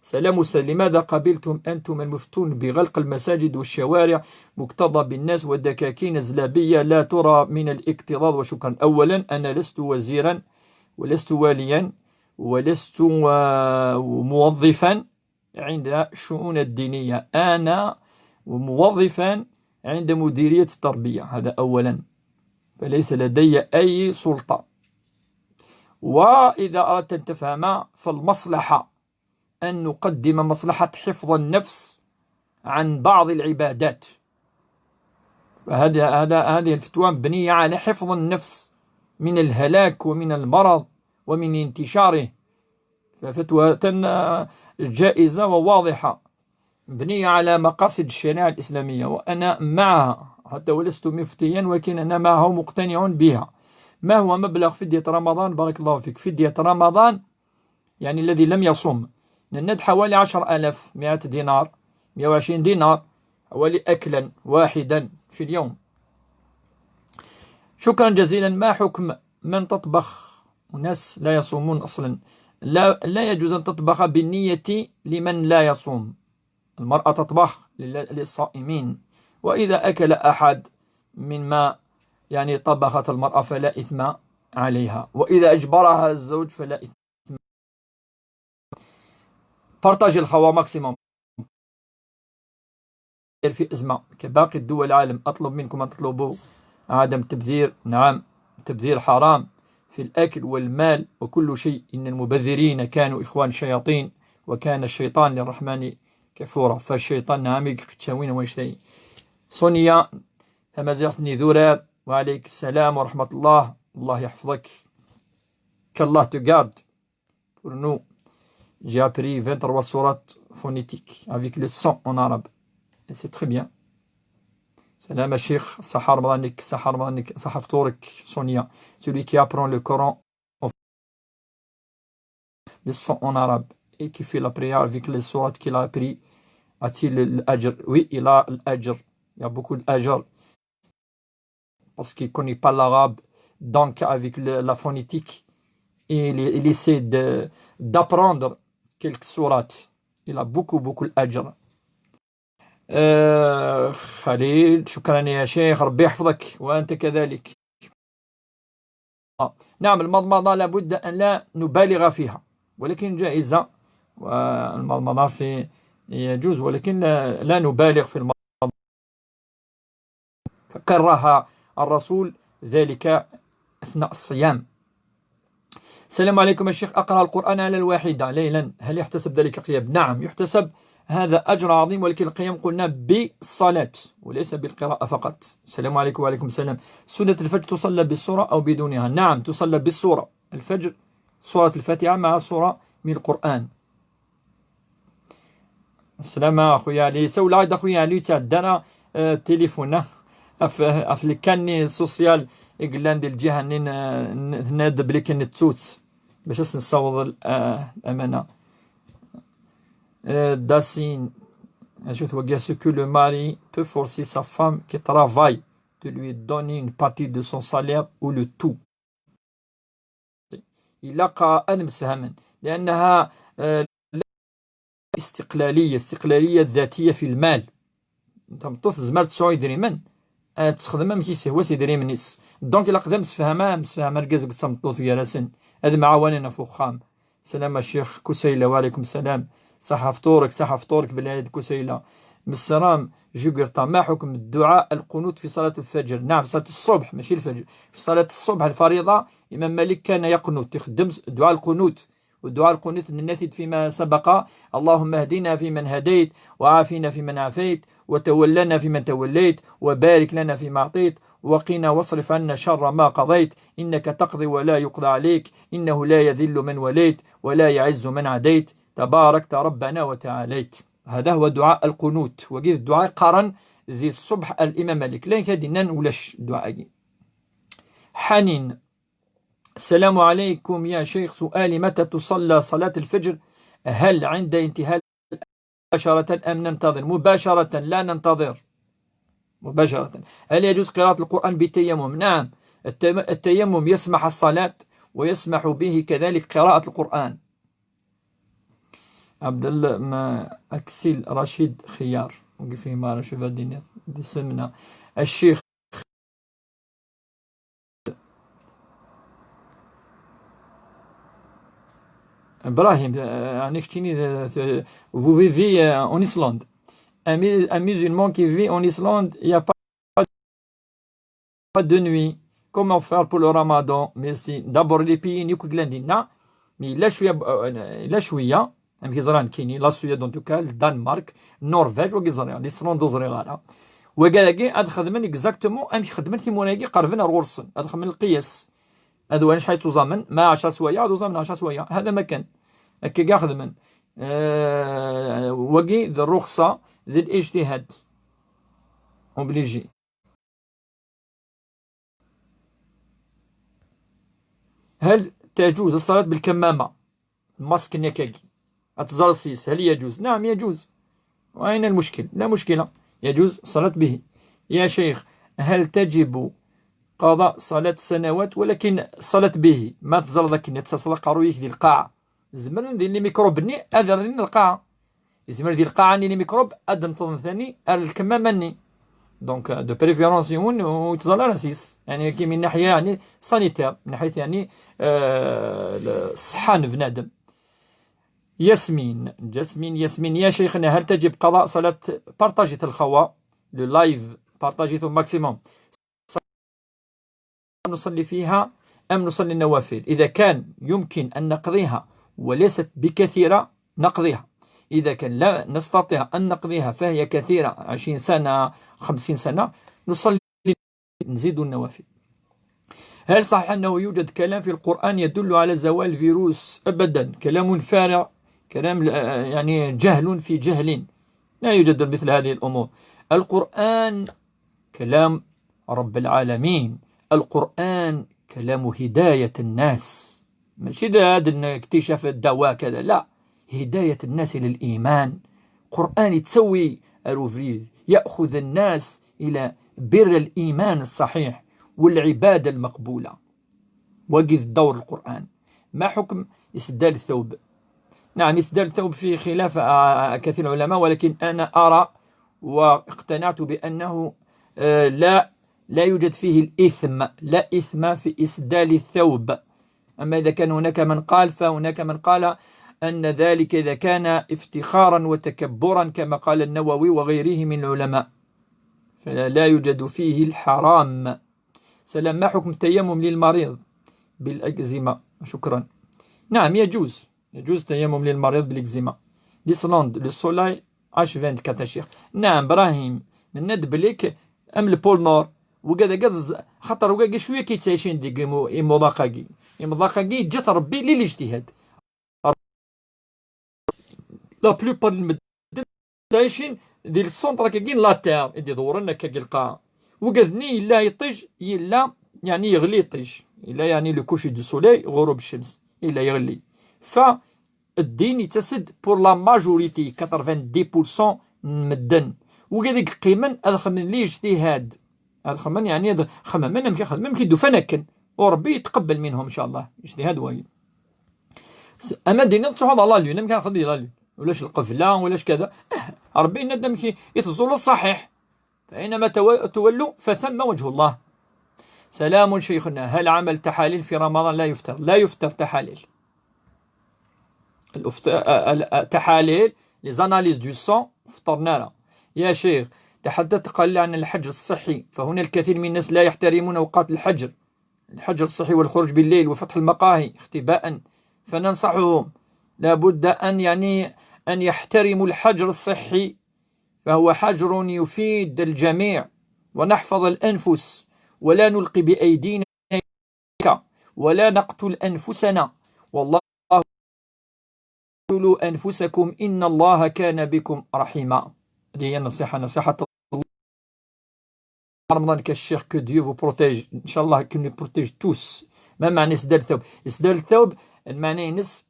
سلام أستاذ، لماذا قبلتم أنتم المفتون بغلق المساجد والشوارع مكتظة بالناس ودكاكين زلابية لا ترى من الاكتظاظ؟ وشكرا. أولا، أنا لست وزيرا ولست واليا ولست، آه، موظفا عند الشؤون الدينية، أنا موظفا عند مديرية التربية، هذا أولا، فليس لدي أي سلطة. وإذا أردت أن تفهم فالمصلحة أن نقدم مصلحة حفظ النفس عن بعض العبادات. فهذا، هذا، هذه الفتوى مبنية على حفظ النفس من الهلاك ومن المرض ومن انتشاره. ففتوى تن-، جائزة وواضحة، مبنية على مقاصد الشريعة الإسلامية، وأنا معها، حتى ولست مفتيا، ولكن أنا معها ومقتنع بها. ما هو مبلغ فدية رمضان؟ بارك الله فيك. فدية رمضان، يعني الذي لم يصم، نند حوالي عشر آلاف، مائة دينار، مائة وعشرين دينار، حوالي أكلا واحدا في اليوم. شكرا جزيلا. ما حكم من تطبخ، وناس لا يصومون أصلا؟ لا، لا يجوز أن تطبخ بالنية لمن لا يصوم. المرأة تطبخ لل-، للصائمين، وإذا أكل أحد مما، يعني، طبخت المرأة فلا إثم عليها، وإذا أجبرها الزوج فلا إثم. بارطاجي الخوا ماكسيموم. في أزمة كباقي الدول العالم، أطلب منكم أن تطلبوا عدم التبذير. نعم، التبذير حرام في الأكل والمال وكل شيء. إن المبذرين كانوا إخوان الشياطين، وكان الشيطان للرحمن كفورا. فالشيطان نعم يقتشاوين ويشتي. صونيا، تمازيغت نيذورات، وعليك السلام ورحمة الله، الله يحفظك. كالله تقارد. Pour nous, j'ai appris vingt-trois sourates phonétiques avec le son en arabe. Et c'est très bien. سلام الشيخ، صحة رمضانك، صحة رمضانك، صحة فطورك، صونيا. Celui qui apprend le Coran, le son en arabe, et qui fait la prière avec les sourates qu'il a appris, a-t-il l'ajr? Oui, il a l'ajr. Il y a beaucoup d'ajr. Parce qu'il connaît pas l'arabe. Donc, avec le, la phonétique, il, il essaie de, d'apprendre quelques sourates. Il a beaucoup, beaucoup l'ajr. آه، خليل، شكرا يا شيخ، ربي يحفظك وأنت كذلك. آه، نعم، المضمضة لابد أن لا نبالغ فيها، ولكن جائزة، والمضمضة في، يجوز، ولكن لا، لا نبالغ في المضمضة. فكرها الرسول ذلك أثناء الصيام. السلام عليكم الشيخ، أقرأ القرآن على الواحدة ليلا، هل يحتسب ذلك قيام؟ نعم، يحتسب هذا أجر عظيم، ولكن القيام قلنا بالصلاة وليس بالقراءة فقط. السلام عليكم. وعليكم السلام. سنة الفجر تصلى بالسورة أو بدونها؟ نعم، تصلى بالسورة. الفجر، سورة الفاتحة مع سورة من القرآن. السلامة أخويا علي. سولاد أخويا علي، تعدانا، آه، تليفونا. أف-، أف لكاني سوسيال إقلان دي الجهة نين، آه، ن-، ناد بلي كان التوت. باش نصوض ال-، آه، الأمانة. آه، داسين. أشوف وقع ce que le mari peut forcer sa femme qui travaille de lui donner une partie de son salaire ou le tout. إلا قا أدم سهما، لأنها، آه، الاستقلالية، استقلالية ذاتية في المال. Tameṭṭut tezmer tesɛu idrimen, ad texdem amek i s-ihwa s idrimen-is. Donc, ilaq d amsefham, amsefham argaz akked tameṭṭut gar-asen, ad mɛawanen ɣef uxxam. سلام الشيخ كسيلة. وعليكم السلام. صحة فطورك، صحة فطورك بالعيد كسيلة. مسرام جوجرتا، ما حكم الدعاء القنوت في صلاة الفجر؟ نعم، في صلاة الصبح، ماشي الفجر، في صلاة الصبح الفريضة. الإمام مالك كان يقنت، يخدم دعاء القنوت. والدعاء القنوت ننثد فيما سبق: اللهم اهدنا فيمن هديت، وعافنا فيمن عافيت، وتولنا فيمن توليت، وبارك لنا فيما أعطيت، وقنا واصرف عنا شر ما قضيت، إنك تقضي ولا يقضى عليك، إنه لا يذل من وليت، ولا يعز من عاديت، تباركت ربنا وتعاليت. هذا هو دعاء القنوت. وقيل الدعاء قارن ذي الصبح الإمام مالك، لكن كدينا ولاش دعاء. حنين. السلام عليكم يا شيخ، سؤالي: متى تصلى صلاة الفجر؟ هل عند انتهاء مباشرة أم ننتظر؟ مباشرة، لا ننتظر. مباشرة. هل يجوز قراءة القرآن بالتيمم؟ نعم، التم-، التيمم يسمح الصلاة ويسمح به كذلك قراءة القرآن. عبد الله ما أكسل رشيد خيار. وقف مع رشيد الدين دي سمنة. الشيخ إبراهيم، آه، يعني كتشيني، آه، vous vivez, euh, en Islande. Un mu-, un musulman qui vit en Islande, il n'y a pas, pas de nuit. Comment faire pour le ramadan? Merci. D'abord, les pays نيكو غلاندينا، mais لا شوية ب-، آه، لا شوية. Amek i ẓriɣ nekkini, la Suède en tout cas, Danemark, Norvège, wagi ẓriɣ, l'Islande ur ẓriɣ ara. Wagi ad xedmen exactement amek xedmen timura-agi qerben ar ɣur-sen. Ad xedmen lqiyas. Ad wan acḥal ttuẓamen, ma ɛecra sswayeɛ, ad uẓamen ɛecra sswayeɛ. هذا ما كان. Akka i xedmen. Euh, wagi d rruxsa, d الاجتهاد. Obligé. هل تجوز الصلاة بالكمامة؟ الماسك نيكاكي. أتزال سيس، هل يجوز؟ نعم، يجوز. وأين المشكل؟ لا مشكلة. يجوز الصلاة به. يا شيخ، هل تجب قضاء صلاة السنوات؟ ولكن الصلاة به، ما تزال ذاك النت، صلاة قرويك دي القاعة. زمرن دي لي ميكروب ني، أذر لنا القاعة. يزمر دي القاعة ني لي ميكروب، أدم تظن ثاني، الكمامة ني. Donc, de préférence يون ويتزال راسيس. يعني، كي من ناحية، يعني، sanitaire، من ناحية، يعني، آه، الصحة بنادم. ياسمين، جاسمين، ياسمين، يا شيخنا، هل تجب قضاء صلاة؟ Partagez الخوا، le live، partagez au maximum. نصلي فيها أم نصلي النوافل؟ إذا كان يمكن أن نقضيها وليست بكثيرة، نقضيها. إذا كان لا نستطيع أن نقضيها، فهي كثيرة، عشرين سنة، خمسين سنة، نصلي، نزيد النوافل. هل صحيح أنه يوجد كلام في القرآن يدل على زوال الفيروس؟ أبدا، كلام فارغ، كلام، آه، يعني، جهل في جهل. لا يوجد مثل هذه الأمور. القرآن كلام رب العالمين. القرآن كلام هداية الناس. ماشي ده هذا إن اكتشاف الدواء كذا، لا. هداية الناس إلى الإيمان. قرآن يتسوي الوفريد، يأخذ الناس إلى بر الإيمان الصحيح والعبادة المقبولة. وقف دور القرآن. ما حكم إسدال الثوب؟ نعم، إسدال الثوب فيه خلاف، آه، كثير العلماء، ولكن أنا أرى واقتنعت بأنه، آه، لا، لا يوجد فيه الإثم، لا إثم في إسدال الثوب. أما إذا كان هناك من قال، فهناك من قال أن ذلك إذا كان افتخارا وتكبرا كما قال النووي وغيره من العلماء، فلا، لا يوجد فيه الحرام. سلام، ما حكم التيمم للمريض بالأكزيما؟ شكرا. نعم، يجوز، يجوز التيمم للمريض بالأكزيما. L'Islande, le soleil H vingt-quatre الشيخ. نعم، إبراهيم، نند بليك أم البول نور. وكذا كذا ز-، خاطر وكذا شوية كيتعيشين ديك إمو-، إموضاقاكي. إموضاقاكي جات ربي للاجتهاد. La plupart المدن عايشين دي السونتر كاكين لا تير، يدي دورنا كاكي القاعة. وكذني إلا يطيش، إلا يعني يغلي يطيش. إلا يعني le coucher du soleil، غروب الشمس، إلا يغلي. فالدين يتسد pour la majorité، quatre-vingt-dix pour cent من المدن. وكذا قيمن أدخل من الاجتهاد. هاد خمن يعني، هاد خمن من ممكن خدمة ممكن دوفا نكن، وربي يتقبل منهم إن شاء الله. اجتهاد وايد. س-، أما دينا تروح على لا لون، ممكن ناخذ لا لون. ولاش القبلة، ولاش كذا. إيه، ربي ينادم كي يتزول الصحيح. فأينما تو-، تولوا فثم وجه الله. سلام شيخنا، هل عمل تحاليل في رمضان لا يفتر؟ لا يفتر تحاليل. الأفت-، آه، آه، آه، تحاليل، les analyses du sang، فطرنا لها. يا شيخ، تحدثت قليل عن الحجر الصحي، فهنا الكثير من الناس لا يحترمون أوقات الحجر، الحجر الصحي والخروج بالليل وفتح المقاهي اختباء، فننصحهم لابد أن، يعني، أن يحترموا الحجر الصحي، فهو حجر يفيد الجميع، ونحفظ الأنفس ولا نلقي بأيدينا ولا نقتل أنفسنا، والله، اقتلوا أنفسكم إن الله كان بكم رحيما. هذه هي النصيحة، نصيحة رمضان كالشيخ، que Dieu vous protège. إن شاء الله كي nous protège tous. ما معنى إسدال الثوب؟ إسدال الثوب المعنى ينس،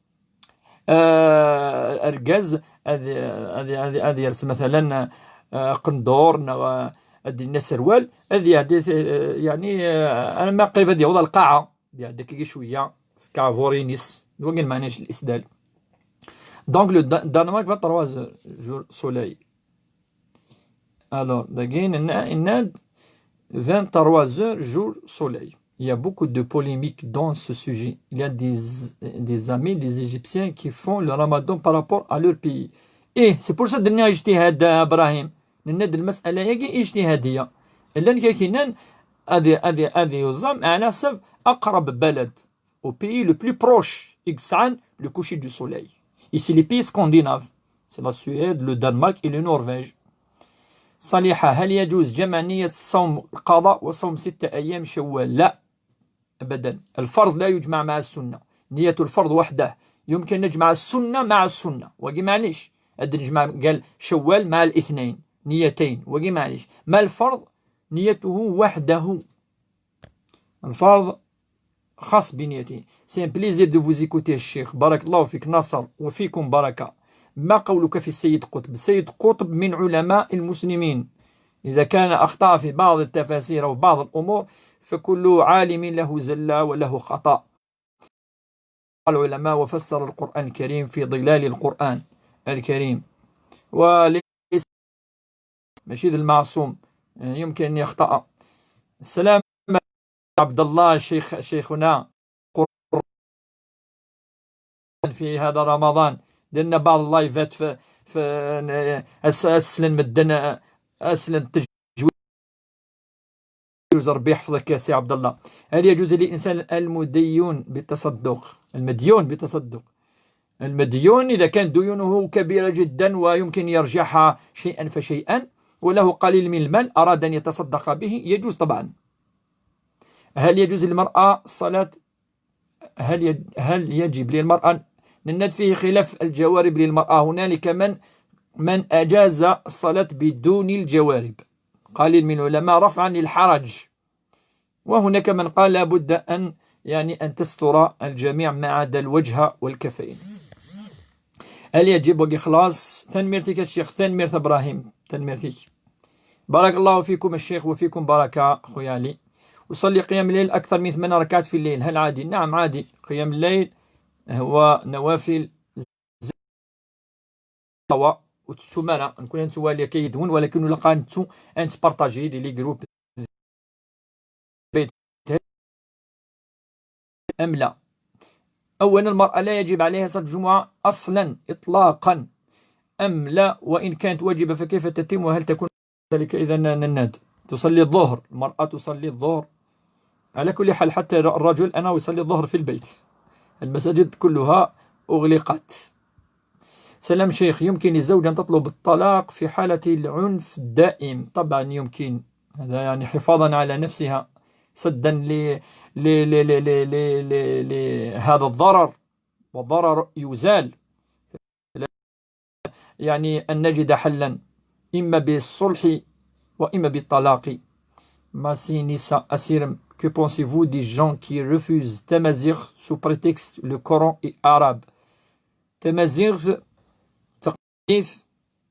آه، أرجاز، هذه، هذه، هذه، هذه يرسم مثلًا، آه، قندور، نغ-، هذه الناس سروال، هذه، هذه، آه، يعني، آه، أنا ما قريب هذه وضع القاعة، هذه عندك كي شوية، سكافورينيس، وين معناش الإسدال. Donc le Da-، Danemark vingt-trois jours soleil. Alors, dagi, nenna, nenna-d vingt-trois heures, jour, soleil. Il y a beaucoup de polémiques dans ce sujet. Il y a des, des amis, des Égyptiens qui font le ramadan par rapport à leur pays. Et c'est pour ça que nous avons اجتهاد, إبراهيم. Nenna-d المسألة هي اجتهادية. Llan kra yennan ad, ad, ad yuẓam على حسب أقرب بلد. Au pays le plus proche i yesɛan le coucher du soleil. Et c'est les pays scandinaves. C'est la Suède, le Danemark et le Norvège. صليحة، هل يجوز جمع نية الصوم القضاء وصوم ستة أيام شوال؟ لا، أبدًا. الفرض لا يجمع مع السنة، نية الفرض وحده. يمكن نجمع السنة مع السنة، وقي معليش. أد نجمع، قال، شوال مع الاثنين، نيتين، وقي معليش. ما الفرض؟ نيته وحده. الفرض خاص بنيته. C'est un plaisir de vous écouter الشيخ، بارك الله فيك ناصر وفيكم بركة. ما قولك في السيد قطب؟ السيد قطب من علماء المسلمين، إذا كان أخطأ في بعض التفاسير أو بعض الأمور فكل عالم له زلة وله خطأ. العلماء وفسر القرآن الكريم في ظلال القرآن الكريم، وليس، ماشي ذا المعصوم، يمكن أن يخطأ. السلام عبد الله شيخ، شيخنا، قرآن في هذا رمضان، درنا بعض اللايفات في، في أس-، أسلن مدن، أسلن التجويز. ربي يحفظك يا سي عبد الله. هل يجوز للإنسان المديون بالتصدق، المديون بالتصدق، المديون إذا كان ديونه كبيرة جدًا ويمكن يرجعها شيئا فشيئا، وله قليل من المال أراد أن يتصدق به، يجوز طبعًا. هل يجوز للمرأة الصلاة، هل يج-، هل يجب للمرأة، لأن فيه خلاف الجوارب للمرأة، هنالك من، من أجاز الصلاة بدون الجوارب، قليل من العلماء رفعا للحرج، وهناك من قال لابد أن، يعني، أن تستر الجميع ما عدا الوجه والكفين. هل يجب وقي خلاص؟ تنميرتك الشيخ، تنميرت إبراهيم، تنميرتك. بارك الله فيكم الشيخ وفيكم بركة خويا علي. أصلي قيام الليل أكثر من ثمان ركعات في الليل، هل عادي؟ نعم عادي، قيام الليل هو نوافل. Wa ur tettum ara, nekkni ad nettwali akka yid-wen, walakin ur ilaq ara nettu ad nettpartaji di les groupes. أم لا؟ أولا، المرأة لا يجب عليها صلاة الجمعة أصلا إطلاقا. أم لا؟ وإن كانت واجبة فكيف تتم؟ وهل تكون ذلك إذا نناد؟ تصلي الظهر، المرأة تصلي الظهر. على كل حال، حتى الرجل أنا يصلي الظهر في البيت، المساجد كلها أغلقت. سلام شيخ، يمكن للزوجة أن تطلب الطلاق في حالة العنف الدائم؟ طبعا يمكن، هذا يعني حفاظا على نفسها، سدا ل-، ل-، ل-، ل-، ل-، ل-، ل-، لهذا الضرر، والضرر يزال. يعني أن نجد حلا إما بالصلح وإما بالطلاق. Masinisa Asirem, que pensez-vous des gens qui refusent tamaziɣt sous prétexte le Coran est arabe? Tamaziɣt, taqbaylit,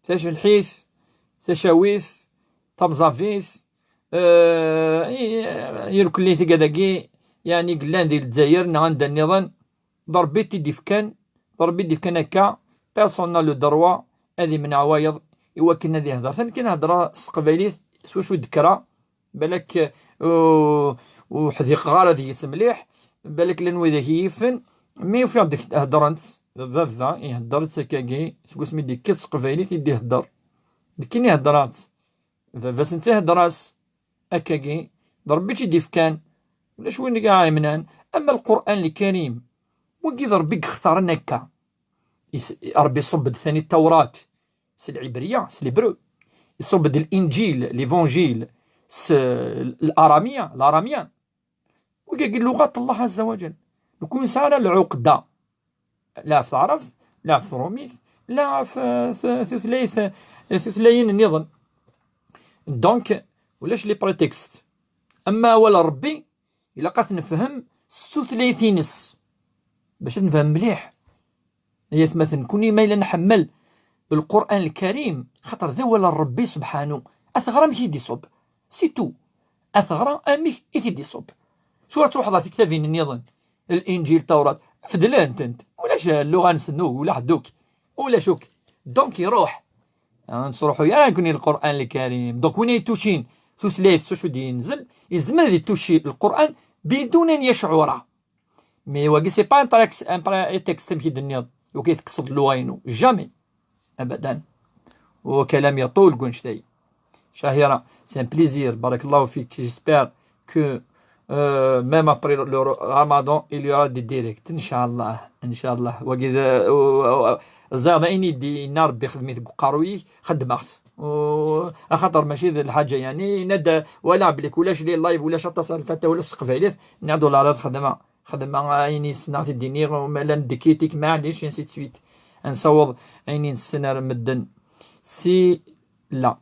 tacelḥit, tacawit, tamẓavit, eh, i-, irkelli tigad-agi, yeɛni yellan di Lezzayer neɣ anda nniḍen, d Ṛebbi i t-id-ifkan, d Ṛebbi i d-ifkan akka, personne n'a le droit ad imneɛ wayeḍ i wakken ad ihder. Tan kan hedreɣ s teqbaylit, s wacu d-kkreɣ, balak, uh, ur ḥdiqeɣ ara deg-s mliḥ, balak llan widak i yifen, mi ufiɣ-d heddren-tt, baba ihedder-tt akkagi, seg wasmi d-yekkes s teqbaylit i d-ihedder. D akken i heddren-tt. Baba-s netta ihedder-as akkagi, d Ṛebbi i tt-id-ifkan, ulac win i ɣ-imnan. Ama Lqur'an Lkarim, wagi d Ṛebbi i yextaren akka. Is-, Ṛebbi iṣubb-d tani Tawrat s lɛibriya, s l'hébreu. Iṣubb-d Linǧil, l'Évangile, s l-, l'aramien, l'aramien. Wigagi luɣat Allah Azza wa Jal. Nekk ur nesɛi ara lɛuqda. La ɣef taɛrabt, la ɣef trumit, la ɣef, eh, t-, tutlayt, eh, tutlayin nniḍen. Donc, ulac les prétextes. Ama awal n Ṛebbi, ilaq ad t-nefhem s tutlayt-ines. Bac ad nefhem mliḥ. Ay atmaten, nekkni ma yella nḥemmel Lqur'an Lkarim, xaṭer d awal n Ṛebbi subḥanu, ad t-ɣer amek i d-iṣubb. C'est tout. Ad t-ɣer amek i t-id-iṣubb. Tura ad truḥeḍ ɣer tektabin nniḍen, Linǧil, Tawrat, fedlen-tent. Ulac lluɣa-nsen, ulac ḥedd akk. Ulac akk. Donc iruḥ. Ah, ur nesruḥuy ara nekkni Lqur'an Lkarim. Donc win ay tucin tutlayt s wacu d-yenzel, yezmer ad ituci Lqur'an bidun an yacɛura. Mais wagi, c'est pas un prétexte, un prétexte amek i d-tenniḍ, wagi tekkseḍ lluɣa-inu. Jamais. Abadan. وكلام يطول كونشتاي. شهيرة, c'est un plaisir. بارك الله فيك. J'espère que, euh, même après le, le Ramadan, il y aura des directs. إن شاء الله. إن شاء الله. وقد, euh, زاد إني دي نار بخدمة قروي خدمت. و-، أخطر ماشي ذي الحاجة، يعني، ندى ولا بليك ولا شلي لايف ولا شطة صار الفتى ولا السقف عليه. نعدو لا راه خدمة. خدمة، عيني السنة في الدنيا، وما لا ندكيتك، معليش، ainsi de suite. نصوض عيني السنة مدن. سي لا.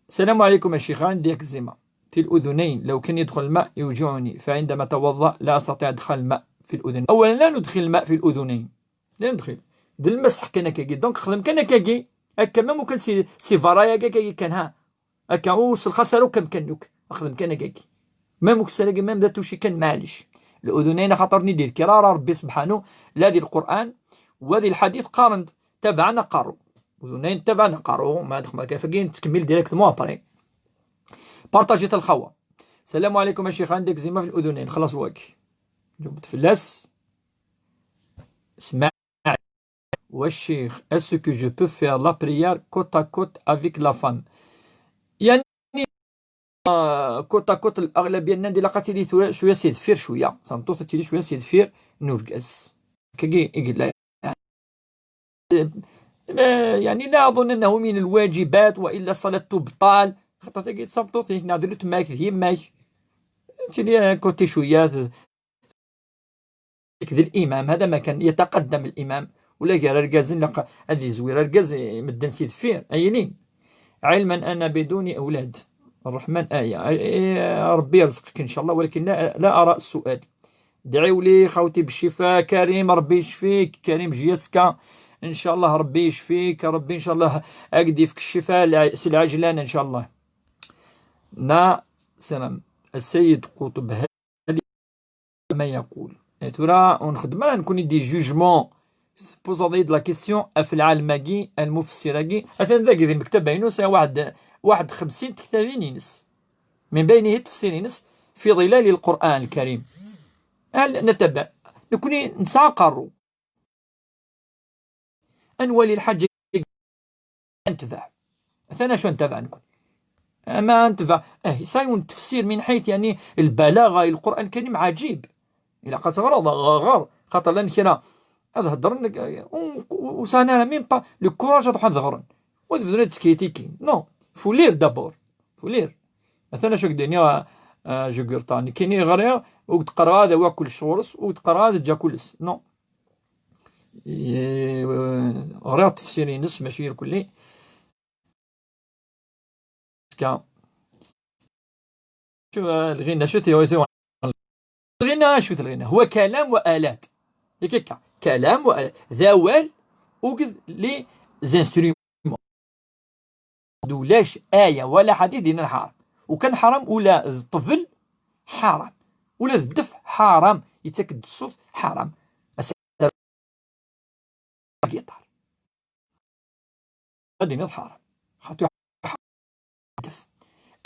السلام عليكم يا شيخ، عندي أكزيما في الأذنين، لو كان يدخل الماء يوجعني، فعندما أتوضأ لا أستطيع إدخال الماء في الأذنين. أولا، لا ندخل الماء في الأذنين، لا ندخل. د المسح كان هكاكي، donc خدم كان هكاكي، هكا même وكان سي، سي فرايا هكاكي كان، ها. هكا وصل خسر وكم كنوك. أخدم كان هكاكي. Même وكسر هكا، même ذات وشي كان، معليش. الأذنين خاطر ندير كرارة ربي سبحانه، لا ذي القرآن وذي الحديث قارن تبعنا قارو. أذنين تبعنا قارو، ما دخل ما كيف كاين تكمل directement après. بارطاجيت الخوا. السلام عليكم يا شيخ، عندك زيمة في الأذنين، خلاص واك. جاوبت فلاس. سمع. والشيخ، est-ce que je peux faire la prière côte à côte avec la femme؟ يعني، آه، côte à côte الأغلبية النادي لقات لي ثو-، شوية سي دفير شوية. صمتو تتلي شوية سي دفير نورجاس. كي يقول لها، آه، يعني، لا أظن أنه من الواجبات وإلا صلاة تبطل. خاطر تلقى صمتو تيك نادلو تماك ذي ماك. تلي كوتي شوية ذ-، ذ الإمام، هذا ما كان يتقدم الإمام، ولا غير رجاز لق-، هذه زويرة رجاز مدن سي دفير، أيني. علما أنا بدون أولاد. الرحمن آية. آية، ربي يرزقك إن شاء الله، ولكن لا، لا أرى السؤال. دعيوا لي خوتي بالشفاء. كريم، ربي يشفيك. كريم جياسكا، إن شاء الله ربي يشفيك. ربي إن شاء الله أقد يفك الشفاء الع-، سي العجلان إن شاء الله. نا سلام. السيد قطب، هذه ما يقول. إيه، ترى ونخدم أنا نكون دي جوجمون. بوزا ضيد لا كيستيون في العالم أكي، المفسر أكي. أثناء ذاك ذي المكتبة إنه سي واحد، واحد خمسين تكتابين ينس. من بينه تفسير ينس في ظلال القرآن الكريم. هل نتبع؟ نكوني نسعى قارو. أنوالي الحاجة نتبع. أثناء شو نتبع نكون؟ أما نتبع، إيه، سايون تفسير من حيث، يعني، البلاغة، القرآن الكريم عجيب. إلا قد غرض غ-، غر، خاطر لأن كنا هذا هضرن، و-، و-، وسانا ميم با لو كوراج هاد واحد غرن. وتبدو تسكيتيكي. نو، فو لير دابور. فو لير. مثلًا شو قديني، آه، آه، جو قرطاني. كيني غريغ، وقد قرا هذا هو كل شورس، وقد قرا هذا جا كلس. نو. إيه، غريغ تفسيري نس، ماشي كلي. كا. شو، آه، الغنى، شو تي-، الغنى، شو الغنى؟ هو كلام وآلات. هيك هكا. كلام وآلات. ذا وال، وقد لي زانسترومون. دولاش آية ولا حديث دينا الحرام. وكان حرام ولا الطفل حرام. ولا الدف حرام. يتاكد الصوت حرام. أس-، الجيتار. ad d-tiniḍ ḥaram. Xaṭi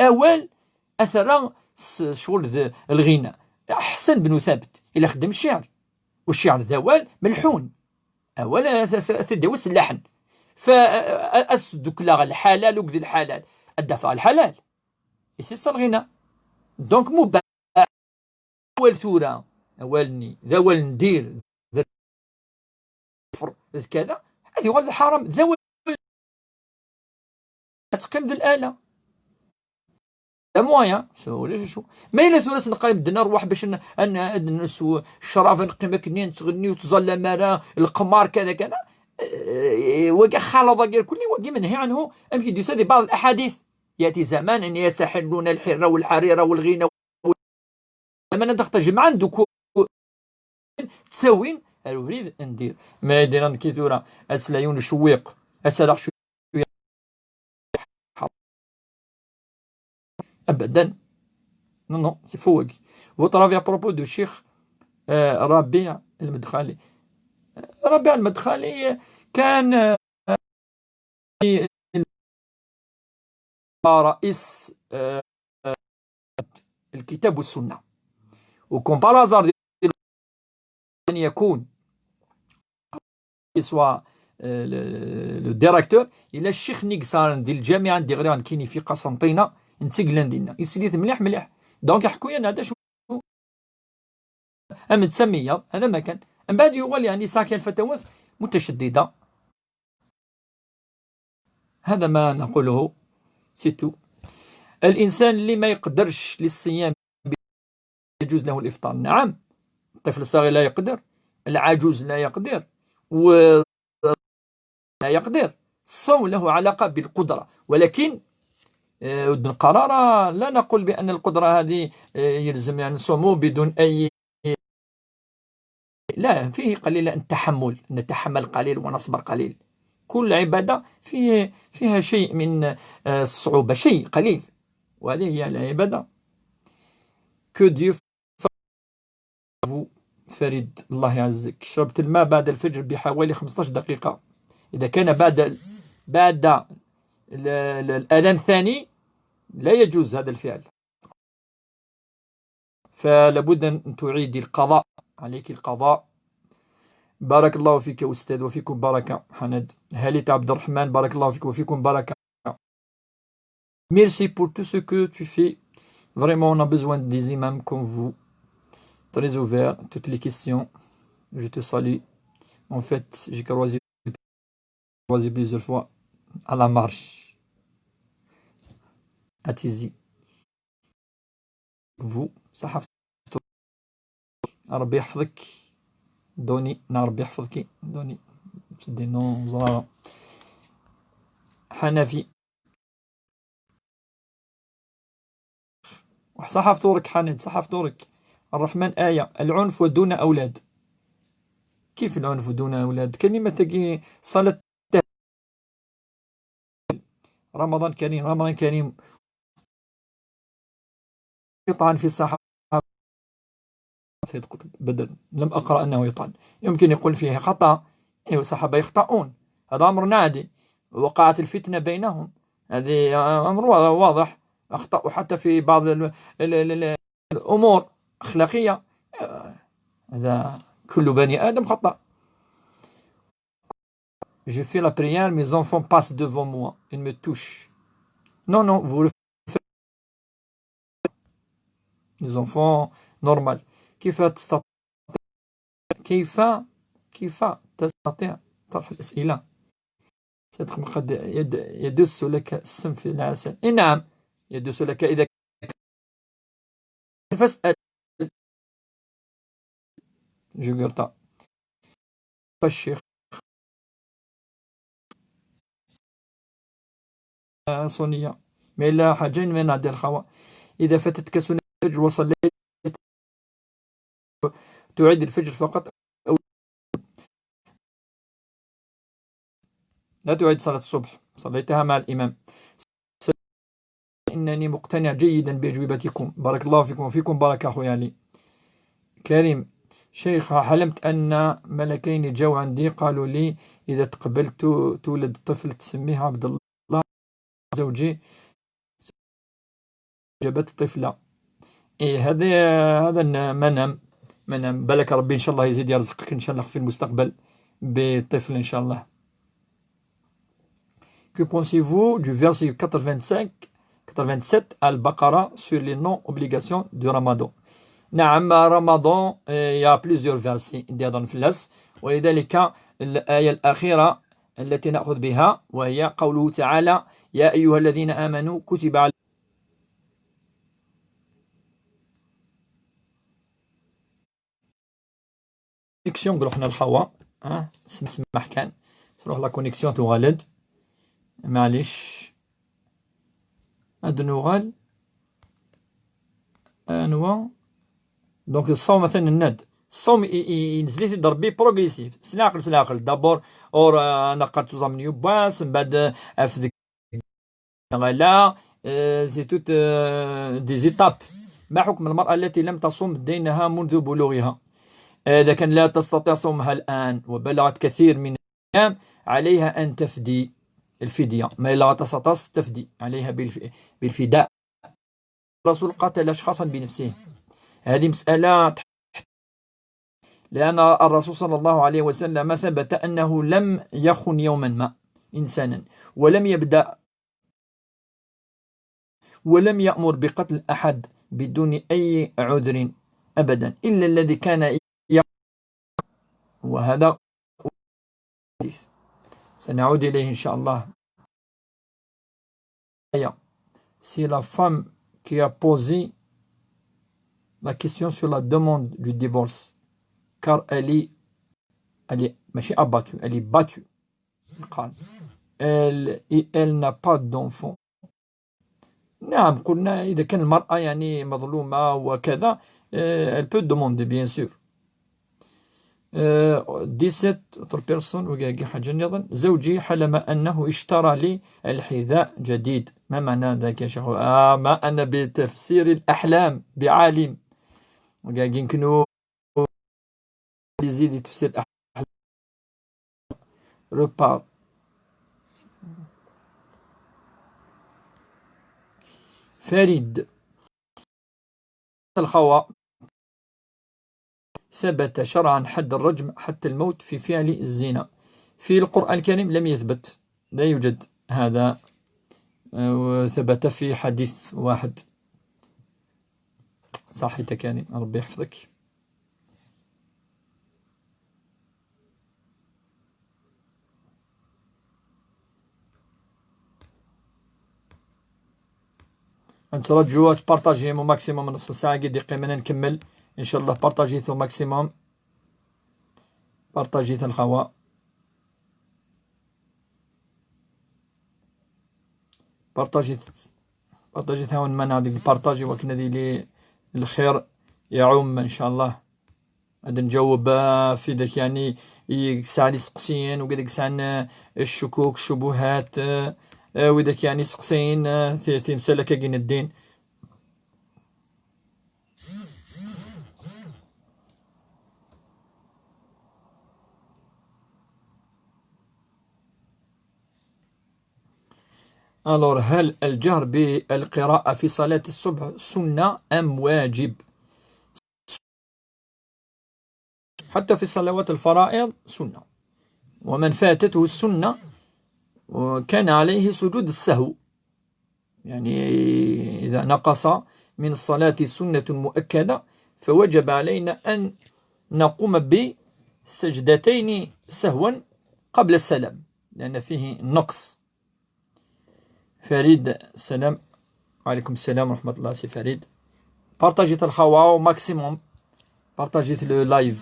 awal ad t-rreɣ s ccɣel d lɣina. Ḥsen ben Thabet, ila xeddem cciɛr. U cciɛr d awal melḥun. Awal ad t-, ad t-id-yawi s llaḥen. Fa, ad sdukleɣ lḥalal akked lḥalal. Ad d-afeɣ lḥalal. Ici c'est lɣina. Donc, mu ba-, awal tura, awal-nni, d awal n dir, d lkufr, d kada, ad yuɣal d lḥaram, d awal ad teqqim d lala. D moyen, ça, ulac acu. Ma yella tura s-neqqar i medden rrwaḥ bac n-, ad n-, ad nessew ccrab, ad neqqim akken nettɣenni ur tẓallam ara, leqmar, kada, kada. Eh, wagi xalaḍ-agi kulli, wagi منهي عنه, amek i d-yusa di بعض الأحاديث. يأتي زمان أن يستحلون الحرة والحريرة والغنى. لما ندخل جمعا دوك تصاوين الوريد ندير. ما يدير كي ثورة أسلا يون شويق. أسلا شويق. أبدا. Non, non, c'est faux. Votre avis à propos de Cheikh, euh, ربيع المدخلي. ربيع المدخلي كان، آه، رئيس، آه، الكتاب والسنة. وكون par hasard أن يكون soit, آه، le, le directeur, إلا الشيخ نيكسار ديال الجامعة ديال غريان كيني في قسنطينة، نتقلن دينا. يسليت مليح مليح. Donc يحكوا لنا هذا شو أم تسمية، هذا ما كان. من بعد يقول يعني ساكن الفتاوات متشددة. هذا ما نقوله، c'est tout. الإنسان اللي ما يقدرش للصيام يجوز له الإفطار، نعم. الطفل الصغير لا يقدر، العجوز لا يقدر، و لا يقدر، الصوم له علاقة بالقدرة، ولكن، آه، القرار لا نقول بأن القدرة هذه، آه، يلزم يعني نصوموا بدون أي، لا، فيه قليل التحمل، نتحمل قليل ونصبر قليل. كل عبادة فيه، فيها شيء من، آه، الصعوبة، شيء قليل، وهذه هي العبادة. Que Dieu vous, فريد، الله يعزك. شربت الماء بعد الفجر بحوالي خمسطاش دقيقة. إذا كان بعد ال-، بعد ال-، ال-، الأذان الثاني، لا يجوز هذا الفعل. فلابد أن تعيدي القضاء، عليك القضاء. بارك الله فيك يا أستاذ، وفيكم بركة. حناد هاليت عبد الرحمن، بارك الله فيك وفيكم بركة. Merci pour tout ce que tu fais. Vraiment, on a besoin des imams comme vous. Très ouvert, toutes les questions. Je te salue. En fait, j'ai croisé, croisé plusieurs fois à la marche. À Tizi. Vous, صحة. ربي يحفظك. دوني، نا ربي يحفظك. دوني. سدي نو زرارة. حنفي. صح فطورك حنان، صح فطورك. الرحمن آية، العنف ودون أولاد. كيف العنف دون أولاد؟ كلمة تجي صلاة رمضان كريم، رمضان كريم. يطعن في الصحابة. سيد قطب، بدل، لم أقرأ أنه يطعن. يمكن يقول فيه خطأ. أيوة، الصحابة يخطئون، هذا أمر عادي. وقعت الفتنة بينهم، هذه أمر وا-، واضح. أخطأوا حتى في بعض ال-، ال-، ال-، ال-، الأمور أخلاقية. هذا كل بني آدم خطأ. Je fais la prière, mes enfants passent devant moi, ils me touchent. Non, non, vous le faites. Les enfants, normal. كيف تستطيع، كيف، كيف تستطيع طرح الأسئلة؟ صدق قد يد-، يدس لك السم في العسل. إي نعم، يدس لك إذا فاسأل. جوجرتا. فالشيخ. آه، صونية. ما إلا حاجين من هذه الخوا. إذا فاتتك سنة الفجر وصليت، تعيد الفجر فقط أو لا تعيد صلاة الصبح، صليتها مع الإمام. إنني مقتنع جيدا بأجوبتكم. بارك الله فيكم وفيكم بركة خويا علي. كريم، شيخ، حلمت أن ملكين جاوا عندي، قالوا لي: "إذا تقبلت تو-، تولد طفل تسميه عبد الله، زوجي جابت طفلة". إيه، هذا، هذا ن-، منام، منام. بالك ربي إن شاء الله يزيد يرزقك إن شاء الله في المستقبل بطفل إن شاء الله. Que pensez-vous du verset quatre-vingt-cinq, quatre-vingt-sept البقرة sur les non-obligations du Ramadan؟ نعم، رمضان، آه، il y a plusieurs versets اللي يهضرن في اللاس، ولذلك الآية الأخيرة التي نأخذ بها وهي قوله تعالى: "يا أيها الذين آمنوا كتب عليكم". كونيكسيون نروح للخوا. ها، سم-، سمح كان. تروح لا كونيكسيون توغالد. معليش. هاد نوغال. انوا. دونك الصوم مثلًا الند. الصوم ي-، ي-، ينزل لي تيد ربي بروغريسيف. سلاقل، سلاقل. دابور، اور، آه، انا قرت زامن يوباس، من بعد، آه، افذك. غلا، آه، c'est tout, آه، des étapes. ما حكم المرأة التي لم تصم دينها منذ بلوغها؟ آه، إذا كان لا تستطيع صومها الآن وبلغت كثير من الأيام، عليها أن تفدي الفدية. ما إلا تستطيع تفدي عليها بالف-، بالفداء. الرسول قاتل أشخاصا بنفسه. هذه مسألة تح-، لأن الرسول صلى الله عليه وسلم ثبت أنه لم يخن يوما ما إنسانا، ولم يبدأ، ولم يأمر بقتل أحد بدون أي عذر أبدا، إلا الذي كان ي-، وهذا الحديث سنعود إليه إن شاء الله. C'est la femme qui a posé la question sur la demande du divorce, car elle est, elle est, ماشي abattue, elle est battue. قال. Elle, et elle n'a pas d'enfant. نعم، قلنا إذا كان المرأة يعني مظلومة وكذا، آه، elle peut demander, bien sûr. آه، dix-sept autres personnes، وكاكي حاجة نظن. زوجي حلم أنه اشترى لي الحذاء جديد. ما معنى ذلك يا شيخ؟ آه، ما أنا بتفسير الأحلام بعالم. وكاكي نكنو يزيد تفسير الأحلام. روبار. فريد. الخوى. ثبت شرعا حد الرجم حتى الموت في فعل الزنا. في القرآن الكريم لم يثبت، لا يوجد هذا، آه، وثبت في حديث واحد. صحيت كريم، ربي يحفظك. نترجو تبارطاجيهم au maximum، نص ساعة قد يقيم أنا نكمل. إن شاء الله بارطاجيتو maximum. بارطاجيت الخوا. بارطاجيت، بارطاجيت هاون مانا هذيك البارطاجي وكنا دي لي الخير يعم إن شاء الله. هذا نجاوب، آه، في ذاك يعني يسعى لي سقسيين وكذا يسعى، آه، الشكوك، الشبهات، آه، آه، وذاك يعني سقسيين، آه، في، في مسألة كاين الدين. Alors، هل الجهر بالقراءة في صلاة الصبح سنة أم واجب؟ حتى في صلوات الفرائض سنة، ومن فاتته السنة كان عليه سجود السهو، يعني إذا نقص من الصلاة سنة مؤكدة فوجب علينا أن نقوم بسجدتين سهوا قبل السلام، لأن فيه نقص. فريد، السلام عليكم. السلام ورحمة الله سي فريد. بارطاجيت الخوا au maximum. بارطاجيت le live.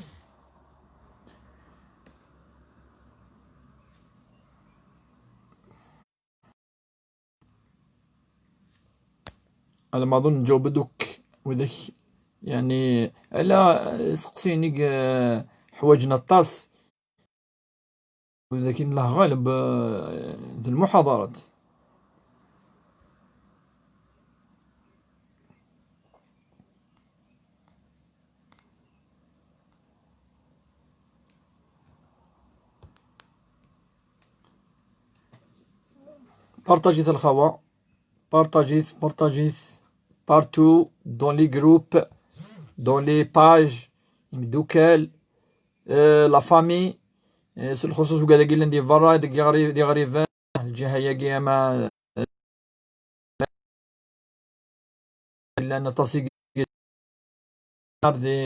على ما أظن نجاوب دوك وذاك، يعني، على سقسيني، آه، حوايج نطاس. ولكن الله غالب، آه، ذي المحاضرات. Partagez-t a lxawa. Partagez-t, partagez-t. Partout, dans les groupes, dans les pages, imeddukal, euh, la famille, euh, s lxuṣuṣ wigad-agi yellan di berra, deg iɣri-, d iɣriben, lǧiha-agi ama llan aṭas i di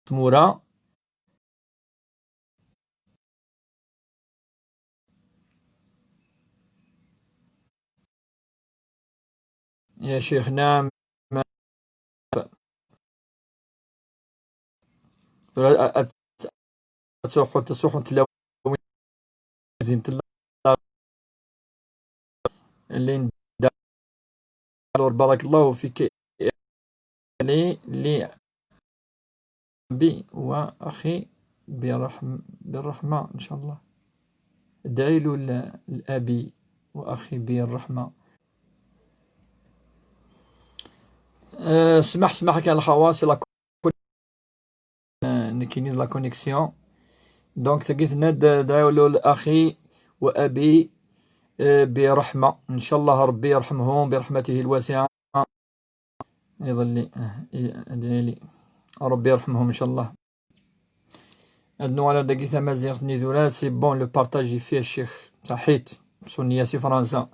tmura. يا شيخ، نعم. تصحوا، تصحوا تلاوين زين تلا. لين دار، بارك الله فيك. لي، لي أبي وأخي برحم-، بالرحمة إن شاء الله. ادعي له ل-، لأبي وأخي بالرحمة. آه، سمح، سمح كان الخواص، la con-، آه، نكيني la connexion. Donc تقيت ند دعيوا له لأخي وأبي، آه، برحمة. إن شاء الله ربي يرحمهم برحمته الواسعة. يظل لي، آه، إي-، أدعي لي. ربي يرحمهم إن شاء الله. هاد نوع على داكي تمازيغ ثني ذورات، c'est bon، le partage يفي الشيخ. صحيت. سونيا سي فرنسا.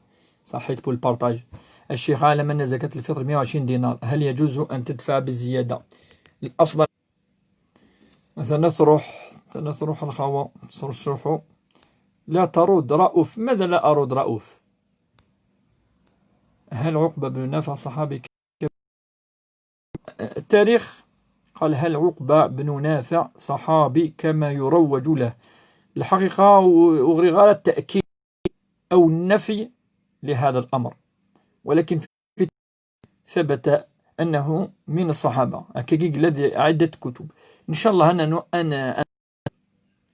صحيت pour le partage. الشيخ، أعلم أن زكاة الفطر مية وعشرين دينار، هل يجوز أن تدفع بالزيادة؟ الأفضل. مثلا تروح، مثلا تروح الخوا، تصرصحوا. لا ترد رؤوف. ماذا لا أرد رؤوف؟ هل عقبة بن نافع صحابي؟ التاريخ قال: هل عقبة بن نافع صحابي كما يروج له؟ الحقيقة، و-، وغري غير التأكيد أو النفي لهذا الأمر، ولكن في ثبت أنه من الصحابة. هكا قيق الذي عدة كتب. إن شاء الله أنا نو-، أنا،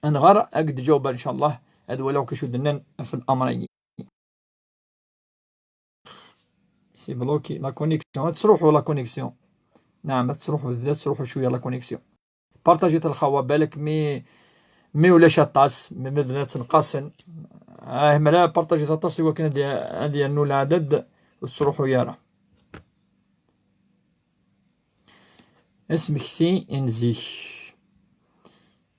أنا غير أقد جاوب إن شاء الله. هذا ولو كشو دنان في الأمرين. C'est bloqué la connexion. تروحوا la connexion. نعم، تروحوا الذات، تروحوا شوية la connexion. بارطاجيت الخوا بالك مي، مي ولاش طاس، مي مدنا تنقاسن. آه، ملا بارطاجيت طاس، وكان هادي، هادي أنو العدد وتروحوا يارا. اسمك ثي إنزيك.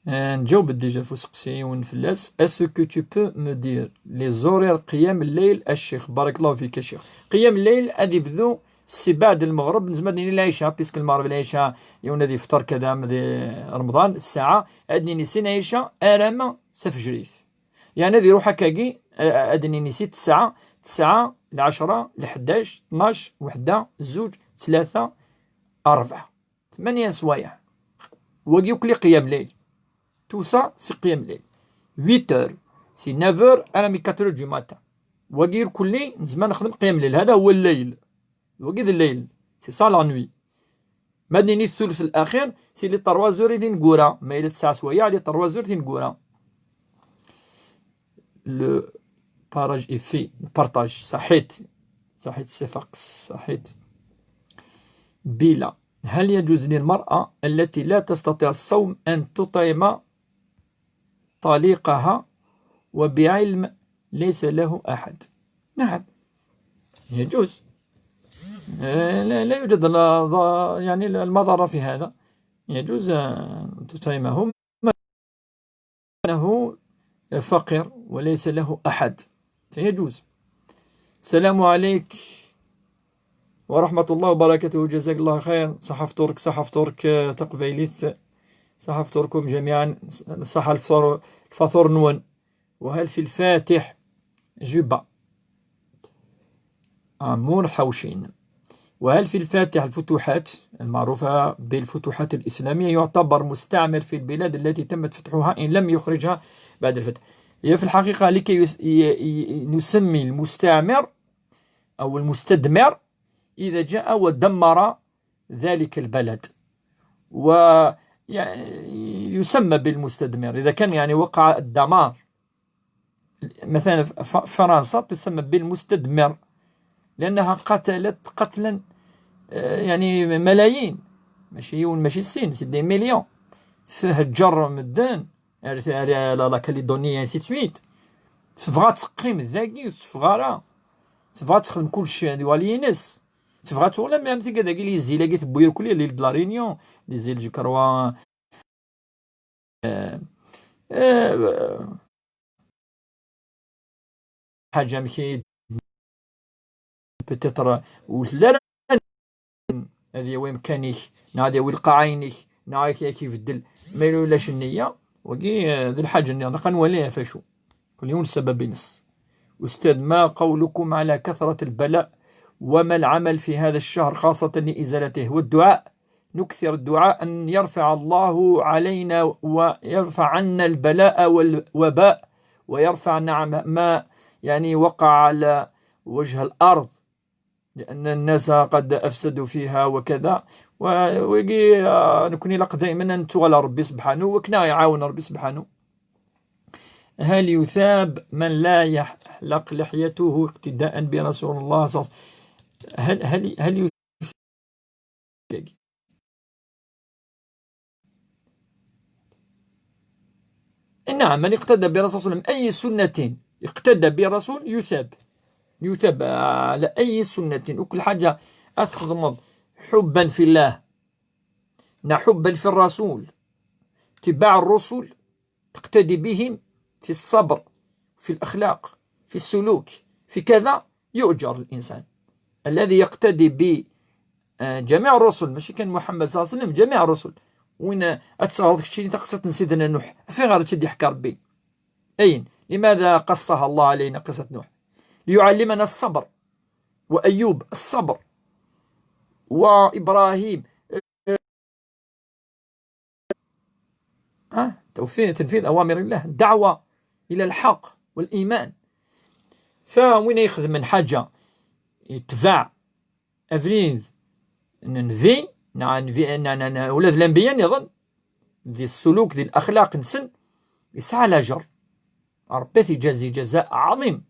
آه، نجاوب déjà ف useqsi-nwen fell-as. Est-ce que tu peux me dire les horaires قيام الليل الشيخ؟ بارك الله فيك الشيخ. قيام الليل غادي يبدو سي بعد المغرب، نزمد ني العشاء، puisque المغرب العشاء يوم غادي يفطر كذا من ذي رمضان الساعة، غادي ني سين عشاء أرام سفجريت. يعني غادي يروح هكاكي، آه، غادي ني سي تسعة، تسعة، لعشرة، لحداش، اثناش، وحدة، زوج، ثلاثة، أربعة. ثمانية سوايع. واقي وكلي قيام ليل. Tout ça سي قيام ليل. Huit heures. سي neuf heures أنا من quatre heures du matin. واقي كلي نزمان نخدم قيام ليل. هذا هو الليل. واقي ذا الليل. C'est ça la nuit. ما ديني الثلث الأخير سي لي trois heures دين كورا. ما إلا تسع سوايع لي trois heures دين كورا. Le partage est fait. Le partage. صحيت. صحيت صفاقس. صحيت. بلا. هل يجوز للمرأة التي لا تستطيع الصوم أن تطعم طليقها وبعلم ليس له أحد؟ نعم، يجوز. آه، لا، لا يوجد لا ض-، يعني المضرة في هذا. يجوز أن تطعمه أنه فقير وليس له أحد، فيجوز. السلام عليك ورحمة الله وبركاته، جزاك الله خير. صحة فطورك، صحة فطورك، آه، تقبيليت. صحة فطوركم جميعا. صحة الفطور، الفطور نون. وهل في الفاتح جبة؟ أمور حوشين. وهل في الفاتح الفتوحات المعروفة بالفتوحات الإسلامية يعتبر مستعمر في البلاد التي تمت فتحها إن لم يخرجها بعد الفتح؟ هي في الحقيقة لكي يس-، ي-، ي-، نسمي المستعمر أو المستدمر إذا جاء ودمر ذلك البلد، و، يعني، يسمى بالمستدمر إذا كان، يعني، وقع الدمار. مثلا ف-، فرنسا تسمى بالمستدمر لأنها قتلت قتلا، آه، يعني ملايين، ماشي يون ماشي سين، c'est des millions. تهجر مدن، لا، لا، la Calédonie، ainsi de suite. Tebɣa ad teqqim dagi, ur teffeɣ ara. Tebɣa ad texdem kullec di wali-ines. Tebɣa ad tuɣal am, am tigad-agi, les îles-agi tewwi irkelli, l'île de la Réunion, les îles, je crois. Euh, euh, ḥaǧa amek i peut-être ur telli ara ad yawi amkan-ik, neɣ ad yawi lqaɛa-inek, neɣ ad k-, ad k-ibeddel. Ma yella ulac nniya, wagi, eh, d lḥaǧa nniḍen, ad nwali ɣef acu. Kul yiwen ssebba-ines. أستاذ، ما قولكم على كثرة البلاء وما العمل في هذا الشهر خاصة لإزالته والدعاء؟ نكثر الدعاء أن يرفع الله علينا ويرفع عنا البلاء والوباء، ويرفع، نعم، ما يعني وقع على وجه الأرض، لأن الناس قد أفسدوا فيها وكذا. و-، ويجي، آه، نكون لق دائما أن تولى ربي سبحانه، وكنا يعاون ربي سبحانه. هل يثاب من لا يحلق لحيته اقتداء برسول الله صلى الله عليه وسلم؟ هل، هل، هل يثاب؟ نعم، من اقتدى برسول صلى الله عليه وسلم أي سنة اقتدى برسول يثاب، يثاب على أي سنة. وكل حاجة أتخدم حبا في الله، نا حبا في الرسول، اتباع الرسل، تقتدي بهم في الصبر، في الأخلاق، في السلوك، في كذا، يؤجر الإنسان الذي يقتدي ب، آه، جميع الرسل، ماشي كان محمد صلى الله عليه وسلم، جميع الرسل. وين أتصغر داك الشيء اللي تقصد سيدنا نوح، في غير تشد يحكى ربي. أين؟ لماذا قصها الله علينا قصة نوح؟ ليعلمنا الصبر، وأيوب الصبر، وإبراهيم، ها؟ توفي-، تنفيذ أوامر الله، الدعوة إلى الحق والإيمان. فوين يخدم من حاجة يتبع أفريد النبي، نعم، النبي، نعم، نعم، نعم، ولاد الأنبياء نظن، ذي السلوك، ذي الأخلاق نسن، يسعى الأجر. ربي تيجازي جزاء عظيم.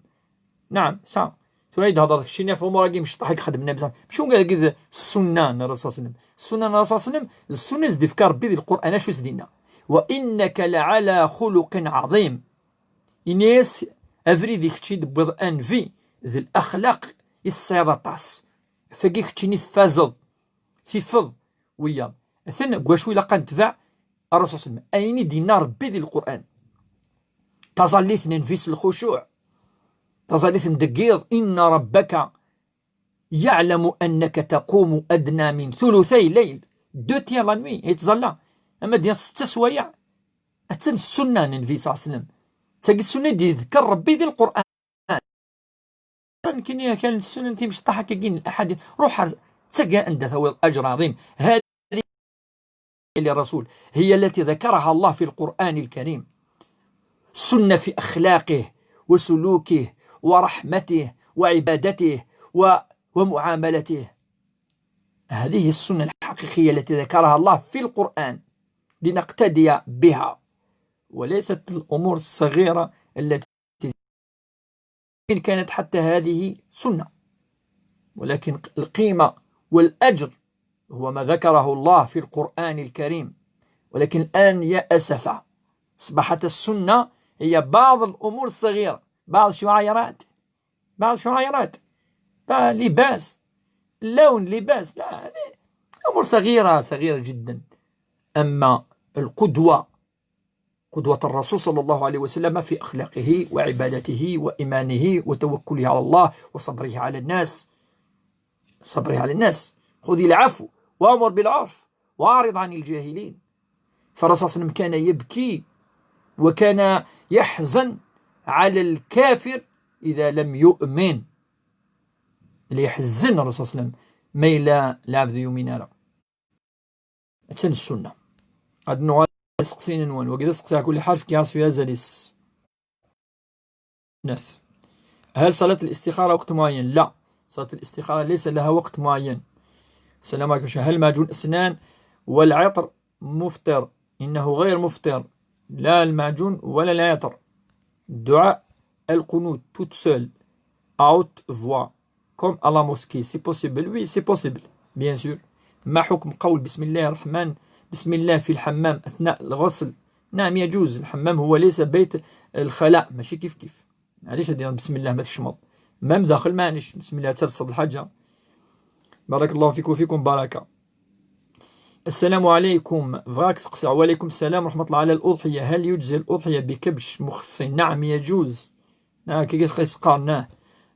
نعم، سا. ثورة هذا الشيء في أمور مش طاحك خدمنا بزاف. شو قال كذا السنة الرسول صلى الله عليه وسلم؟ السنة الرسول صلى الله عليه وسلم، السنة زدي في ربي ذي القرآن شو سدينا؟ وإنك لعلى خلق عظيم. إنيس أفريد يكتشي دبض أنفي ذي الأخلاق السيادة طاس. فقي كتشيني تفازض، تفض، ويا. أثنى قواشو إلا قد تبع الرسول صلى الله عليه وسلم. أين دينا ربي ذي القرآن؟ تظليت ننفيس الخشوع. تظليت ندقيض: إن ربك يعلم أنك تقوم أدنى من ثلثي الليل. دو تيان لا نوي، يتظلى. أما ديال ست سوايع. أتن السنة النبي صلى الله عليه وسلم. تجد السنة دي يذكر ربي ذي القرآن. كان كاين، كان السنة تمشي طاحة كاين الأحاديث. روح تلقى أن ذا هو الأجر عظيم. هذه للرسول هي التي ذكرها الله في القرآن الكريم. سنة في أخلاقه وسلوكه ورحمته وعبادته و-، ومعاملته. هذه السنة الحقيقية التي ذكرها الله في القرآن لنقتدي بها، وليست الأمور الصغيرة التي إن كانت حتى هذه سنة، ولكن القيمة والأجر هو ما ذكره الله في القرآن الكريم. ولكن الآن يا أسفا أصبحت السنة هي بعض الأمور الصغيرة، بعض الشعيرات، بعض الشعيرات، با-، لباس، اللون، لباس، لا، هذه أمور صغيرة، صغيرة جدا. أما القدوة قدوة الرسول صلى الله عليه وسلم في أخلاقه وعبادته وإيمانه وتوكله على الله وصبره على الناس. صبره على الناس. خذ العفو وأمر بالعرف وأعرض عن الجاهلين. فالرسول صلى الله عليه وسلم كان يبكي وكان يحزن على الكافر إذا لم يؤمن. اللي يحزن الرسول صلى الله عليه وسلم ما إلا العبد يؤمن له. Atan السنة. غادي نوغال سقسين نوان. وكذا سقسي على كل حرف كي عصو يا زاليس. ناس. هل صلاة الاستخارة وقت معين؟ لا. صلاة الاستخارة ليس لها وقت معين. السلام عليكم. هل معجون الأسنان والعطر مفطر؟ إنه غير مفطر. لا المعجون ولا العطر. الدعاء القنوت toute seule. Haute voix. Comme à la mosquée, c'est possible. Oui, c'est possible, bien sûr. ما حكم قول بسم الله الرحمن، بسم الله في الحمام أثناء الغسل؟ نعم، يجوز. الحمام هو ليس بيت الخلاء، ماشي كيف كيف. معليش، هادي بسم الله ما تكشمض. مام داخل، معليش، بسم الله ترصد الحاجة. بارك الله فيك وفيكم بركة. السلام عليكم، بغاك سقسي. وعليكم السلام ورحمة الله. على الأضحية، هل يجزي الأضحية بكبش مخصي؟ نعم، يجوز. آه، كي قلت قيس قارناه.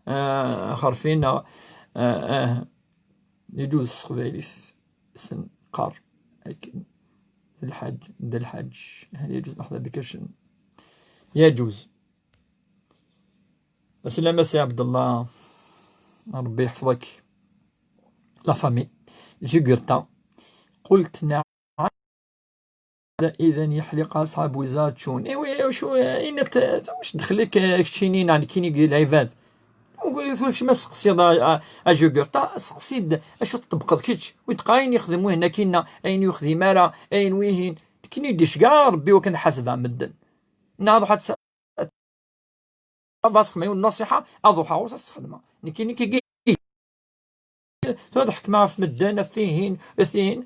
آه، آخر فينا. آه، آه. يجوز سقبايليس سنقار. هكا. ذا الحاج، ذا الحاج، هل يجوز الأخذ بكبش؟ يجوز. السلام سي عبد الله، ربي يحفظك. لا فامي جيغرتا. قلت نعم. إذا يحلق أصحاب وزارة الشؤون. إيوا، إيوا، شو، إن ت-، واش دخلك، آه، كشينين عن كيني العباد؟ نقول لك ما سقسي، آه، آه، أجوغرتا، سقسي د-، أشو تطبق كيتش؟ ويتقاين يخدموا هنا كينا، أين يخدم أرا، أين ويهين؟ كيني ديش كاع ربي وكان حاسب على مدن. نعرض حتى فاسخ ما يقول النصيحة، أضحى وسط الخدمة. نكي، نكي، كي. تضحك مع في مدن، فيهين، اثنين.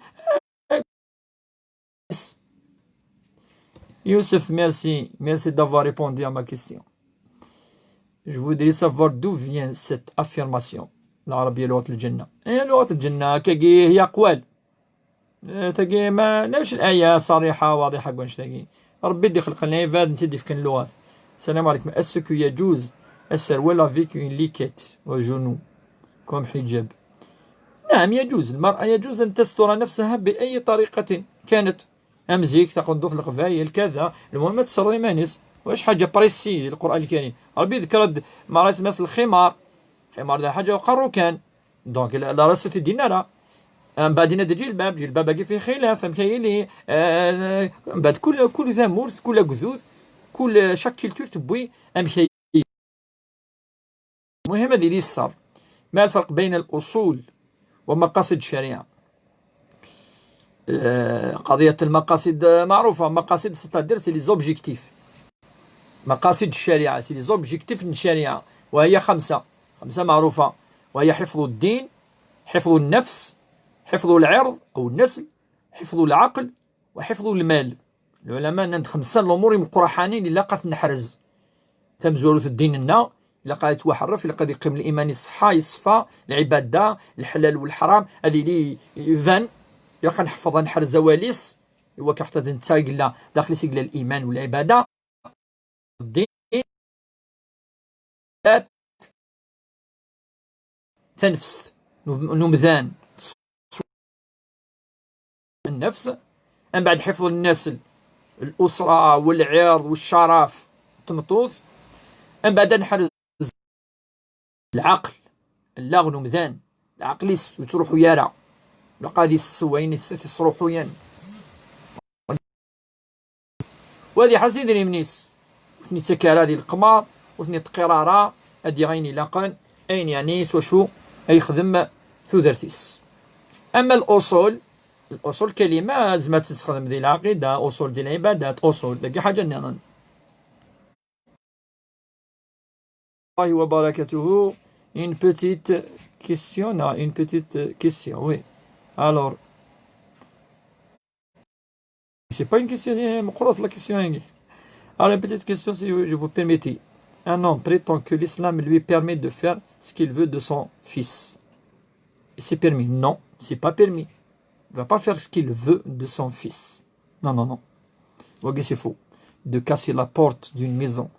يوسف، merci. Merci d'avoir répondu à ma question. Je voudrais savoir d'où vient cette affirmation. العربية لغة الجنة. إيه، لغة الجنة، كاكي هي أقوال. آه، تاكي ما نمش الآية صريحة واضحة كونش تاكي. ربي اللي خلق العباد، انت اللي فكن اللغات. السلام عليكم. Est-ce que يجوز السروال avec une liquette au genou comme حجاب؟ نعم، يجوز. المرأة يجوز أن تستر نفسها بأي طريقة كانت. أمزيك، تقندوث القبايل، كذا. المهم ما تسري مانيس. واش حاجة بريسي القرآن الكريم؟ ربي ذكر د-، ما راه يسمى الخمار. الخمار لا حاجة وقرو كان. دونك لا، لا راسو تدينا راه. من بعد هنا جلباب، جلباب باقي فيه خلاف، أم كاين اللي، آه، من بعد كل، كل ثمورث، كل قذوذ، كل chaque culture تبوي، أم كاين. المهم هذه اللي صار. ما الفرق بين الأصول ومقاصد الشريعة؟ آه، قضية المقاصد، آه، معروفة. مقاصد c'est-à-dire c'est les objectifs. مقاصد الشريعة c'est les objectifs من الشريعة، وهي خمسة. خمسة معروفة، وهي حفظ الدين، حفظ النفس، حفظ العرض أو النسل، حفظ العقل، وحفظ المال. العلماء أن خمسة الأمور مقرحانين إلا قات نحرز. تمزورو الدين لنا، إلا قاعد يتوحرف، إلا قاعد يقيم الإيمان يصحى، يصفى، العبادة، الحلال والحرام، هذه لي يبان، إلا قاعد نحفظها نحرز زواليس، إوا كحتى نتساقلا داخل سجل الإيمان والعبادة. الدين، تنفس، نمذان، النفس، من بعد حفظ النسل، الأسرة والعرض والشرف، تمطوث، من بعد نحرز العقل، اللاغ نمذان، العقل يس-، يتروحو يارا، لقى هذه السوين يس-، يسروحو ين. وهذه حاجة يدري منيس. وثني تكارا دي القمار، وثني تقرارا، هادي غين يلاقن، أين يعني سوا شو يخدم ثودرتيس. أما الأصول، الأصول كلمة زعما تستخدم دي العقيدة، أصول دي العبادات، أصول دي حاجة نظن. الله وبركاته. Une petite question, ah, une petite question, oui. Alors, c'est pas une question, eh, مقروط la question, hein. Alors, une petite question, si je vous permettez. Un homme prétend que l'islam lui permet de faire ce qu'il veut de son fils. Et c'est permis. Non, c'est pas permis. Il va pas faire ce qu'il veut de son fils. Non, non, non. Wagi, c'est faux. De casser la porte d'une maison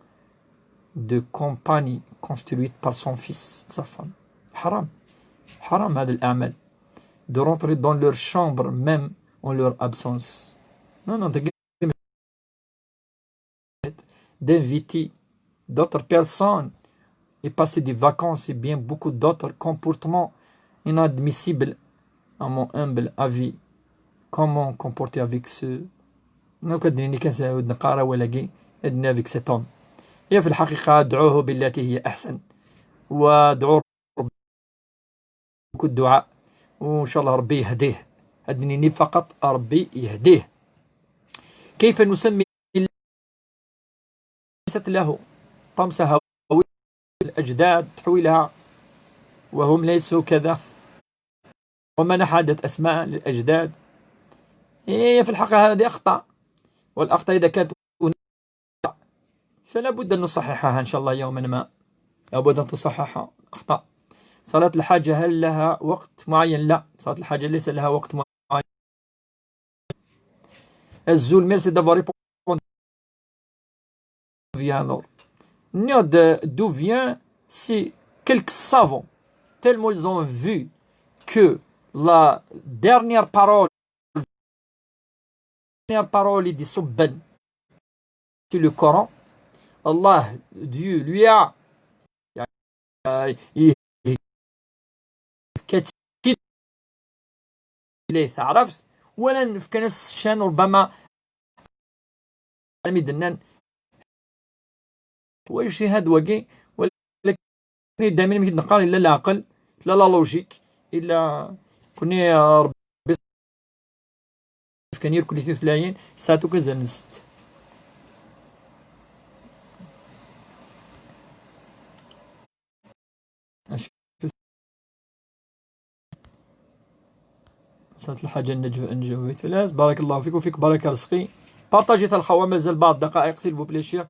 de campagne construite par son fils, sa femme. حرام. حرام هذا الأعمال. De rentrer dans leur chambre même en leur absence. Non, non, d'inviter d'autres personnes et passer des vacances et bien beaucoup d'autres comportements inadmissibles à mon humble avis. Comment comporter avec ce؟ لو كدني كان سعود نقارا ولا كي ادني avec cet homme. هي في الحقيقة ادعوه بالتي هي أحسن، وادعو ربي كل الدعاء، وإن شاء الله ربي يهديه. ادنيني فقط ربي يهديه. كيف نسمي ليست له طمس هوية الأجداد تحويلها وهم ليسوا كذا، ومن حدد أسماء للأجداد؟ إيه، في الحق هذه أخطاء، والأخطاء إذا كانت فلا بد أن نصححها إن شاء الله يوما ما. لا بد أن تصححها، أخطاء. صلاة الحاجة هل لها وقت معين؟ لا، صلاة الحاجة ليس لها وقت معين. Azul, merci d'avoir répondu. Vient alors. Nniɣ-d d'où vient si quelques savants, tellement ils ont vu que la dernière parole, dernière parole i d-iṣubben, c'est le Coran. Allah, Dieu, lui a, euh, il, il, fkan-as ccan, ربما, armi d-nnan واجتهاد wagi, ولكن دائما mi d-neqqar illa leɛqel, illa la logique, illa kunni, Rebbi fkan irkul i tutlayin, sɛat akk azal n sett. صارت الحاجة نجو-، نجوبت في الناس. بارك الله فيك وفيك بركة رزقي. Partagez الخوة، مازال بعض الدقائق، s'il vous plaît, شيخ.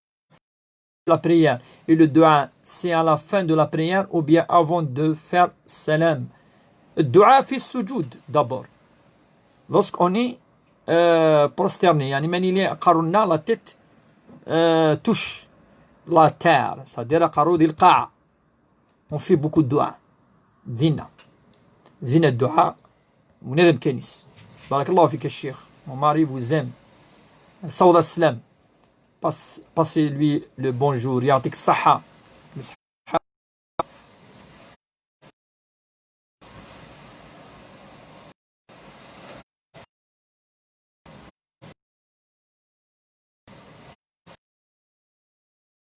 La prière et le dua, c'est à la fin de la prière ou bien avant de faire salam? الدعاء في السجود d'abord. Lorsqu'on est, euh, prosterné, يعني ملي aqerru-nneɣ, la tête, euh, touche la terre, c'est-à-dire aqerru di lqaɛa. On fait beaucoup de dua. Dinna. Dinna الدعاء. Bnadem kan-is. بارك الله فيك الشيخ. Mon mari vous aime. صوت السلام. Passe, passez-lui le bonjour. يعطيك الصحة.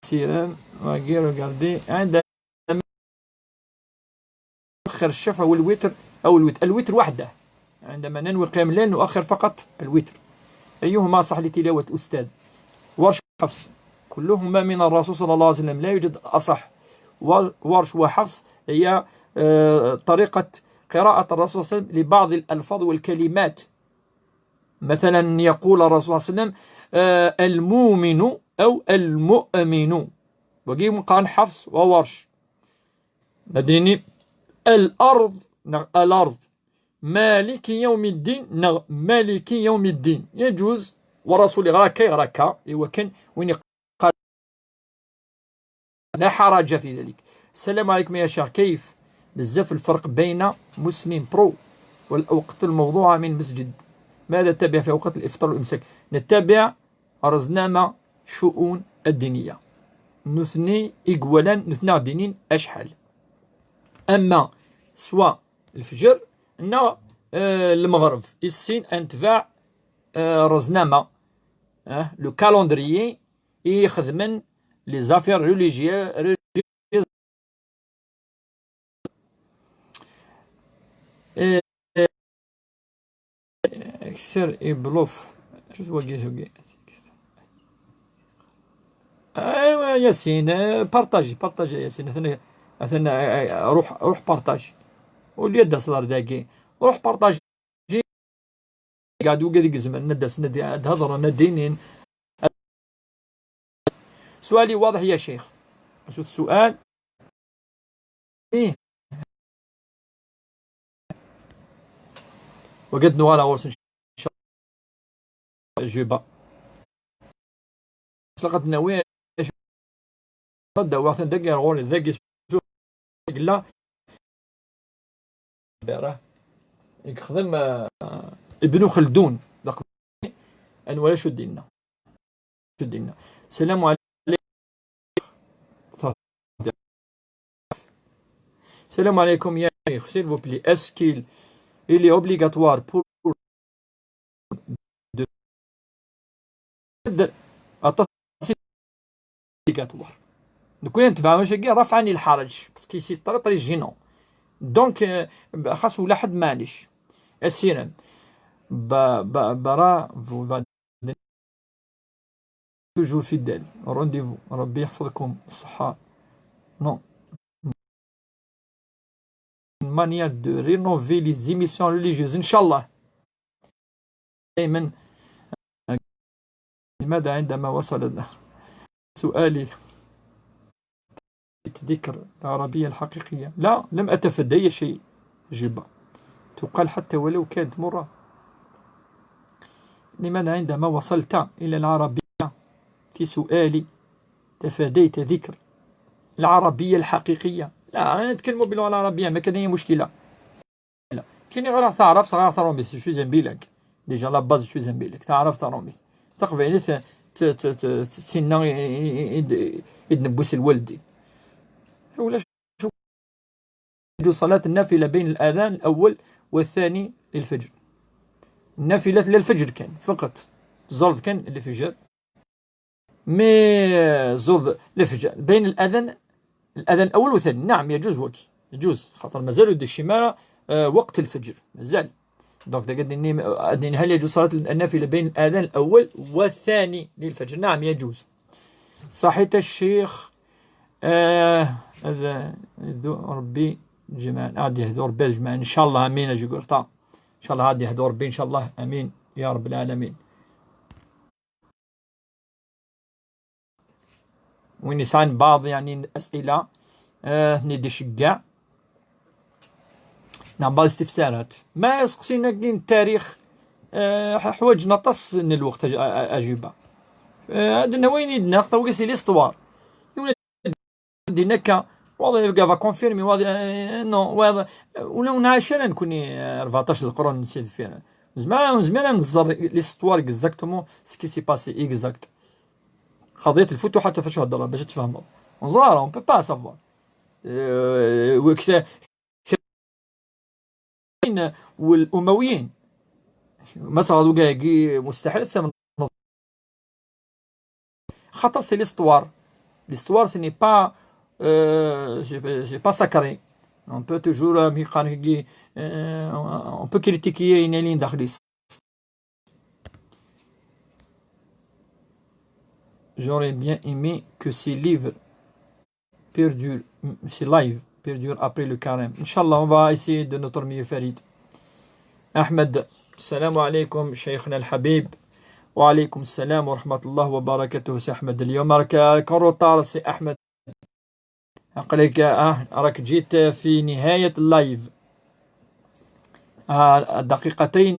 سيران، واقي، regardez. عندما أخر الشفع والوتر، أو الوتر، الوتر وحده. عندما ننوي قيام الليل نؤخر فقط الوتر. أيهما أصح لتلاوة أستاذ؟ ورش، حفص. كلهما من الرسول صلى الله عليه وسلم، لا يوجد أصح. ور-، ورش وحفص هي، آه، طريقة قراءة الرسول صلى الله عليه وسلم لبعض الألفاظ والكلمات. مثلا يقول الرسول صلى الله عليه وسلم، آه، المؤمن أو المؤمن. وقيم قال حفص وورش. مدريني الأرض، نغ-، الأرض. مالك يوم الدين، نغ-، مالك يوم الدين. يجوز، ورسول غراكا، غراكا، إيوا كان وين يقال لا حرج في ذلك. السلام عليكم يا شيخ، كيف؟ بزاف الفرق بين مسلم برو والأوقات الموضوعة من مسجد. ماذا تتبع في أوقات الإفطار والإمساك؟ نتبع رزنامة شؤون الدينية. نثني إقوالا، نثنى دينين أشحال. أما سواء الفجر، نغ، آه، المغرب، السين أنتبع، آه، رزنامة، آه، le calendrier يخدمن les affaires religieuses. آه، آه، أكثر إبلوف. شو تواقي، شو تواقي؟ ايوا ياسين، آه، بارطاجي، بارطاجي ياسين. أثناء، أثناء، آه، آه، روح، روح بارطاجي. واللي يدس الأرض داكي. روح بارطاجي. قاعد وقاعد يقزم، ندس، ندي، هضر، ندينين. سؤالي واضح يا شيخ. شو السؤال؟ إيه. وقد نوال أورس إن شاء الله. جوبا. لقد نوي. قد وقت دقيقة غوري دقي. لا. راه يخدم، آه، ابن خلدون. لقد أنوال شو ديننا. شو ديننا. السلام عليكم. السلام عليكم يا شيخ، s'il vous plaît, est-ce qu'il, il est obligatoire pour de, de, aṭas obligatoire. Donc, on va, رفعا الحرج, parce que c'est très, très gênant. Donc, euh, خاص ولا حد, معليش. السيرم. با-، با-، برا، vous va toujours fidèle. Rendez-vous. ربي يحفظكم. الصحة. Non. Une manière de rénover les émissions religieuses. إن شاء الله. دايما. لماذا عندما وصل الآخر؟ سؤالي. ذكر العربية الحقيقية. لا، لم أتفادى أي شيء. جيبة. تقال حتى ولو كانت مرة. لماذا عندما وصلت إلى العربية في سؤالي تفاديت ذكر العربية الحقيقية؟ لا، أنا نتكلم باللغة العربية، ما كان أي مشكلة. كاين غير تعرف صغار تروميس، je suis un bilingue. Déjà la base, je suis un bilingue. تعرف تروميس. تقبيلي ت-، ت-، ت-، ت-، تسنى إ-، إ-، إ-، إد-، إد نبوس الوالدين. ولا شو؟ يجوز صلاة النافلة بين الأذان الأول والثاني للفجر. النافلة للفجر كان فقط. زرد كان الفجر. مي زرد الفجر بين الأذان، الأذان الأول والثاني. نعم، يجوز وكي. يجوز. خاطر مازال ديك الشمارة، آه، وقت الفجر. مازال. دونك، دا قد إني، إني هل يجوز صلاة النافلة بين الأذان الأول والثاني للفجر؟ نعم، يجوز. صحيت الشيخ. آه، هذا يهدو ربي جمعنا. غادي يهدو ربي جمعنا. إن شاء الله، آمين، أجي قرطا. إن شاء الله غادي يهدو ربي، إن شاء الله، آمين يا رب العالمين. وين يسعن بعض، يعني، الأسئلة، آه، ني دي شقاع. نعم، بعض الاستفسارات. ما سقسينا كاين التاريخ، آه، ح-، حوايج نطس من الوقت أج-، أ-، أ-، أجوبة. آه، هاد النوين يدنا، خطا وكي سي ليستوار. يولد دينا كا، واضح يبقى فا كونفيرمي، واضح، آه، نو، واضح. ولو نعيش أنا نكوني، آه، أربعطاش القرون نسيت فيها. زعما، زعما نزر ليستوار اكزاكتومون سكي سي باسي اكزاكت. قضية الفتوحات فاش هضر باش تفهموا. نزار، اون بو با سافوار. آه، وكتا-، والأمويين. ما تغادو كاع كي مستحيل تسمى. خاطر سي ليستوار. ليستوار سي ني با، آه، سي، سي با ساكري. اون بو توجور، آه، مي قال كي، آه، اون بو كريتيكي ينالين داخل. J'aurais bien aimé que ces livres perdurent, ces lives perdurent après le carême. إن شاء الله، on va essayer de notre mieux, Farid. أحمد، السلام عليكم شيخنا الحبيب. وعليكم السلام ورحمة الله وبركاته. سي أحمد، اليوم راك، راك روطار سي أحمد. عقلك، آه، راك جيت في نهاية اللايف. آه، دقيقتين.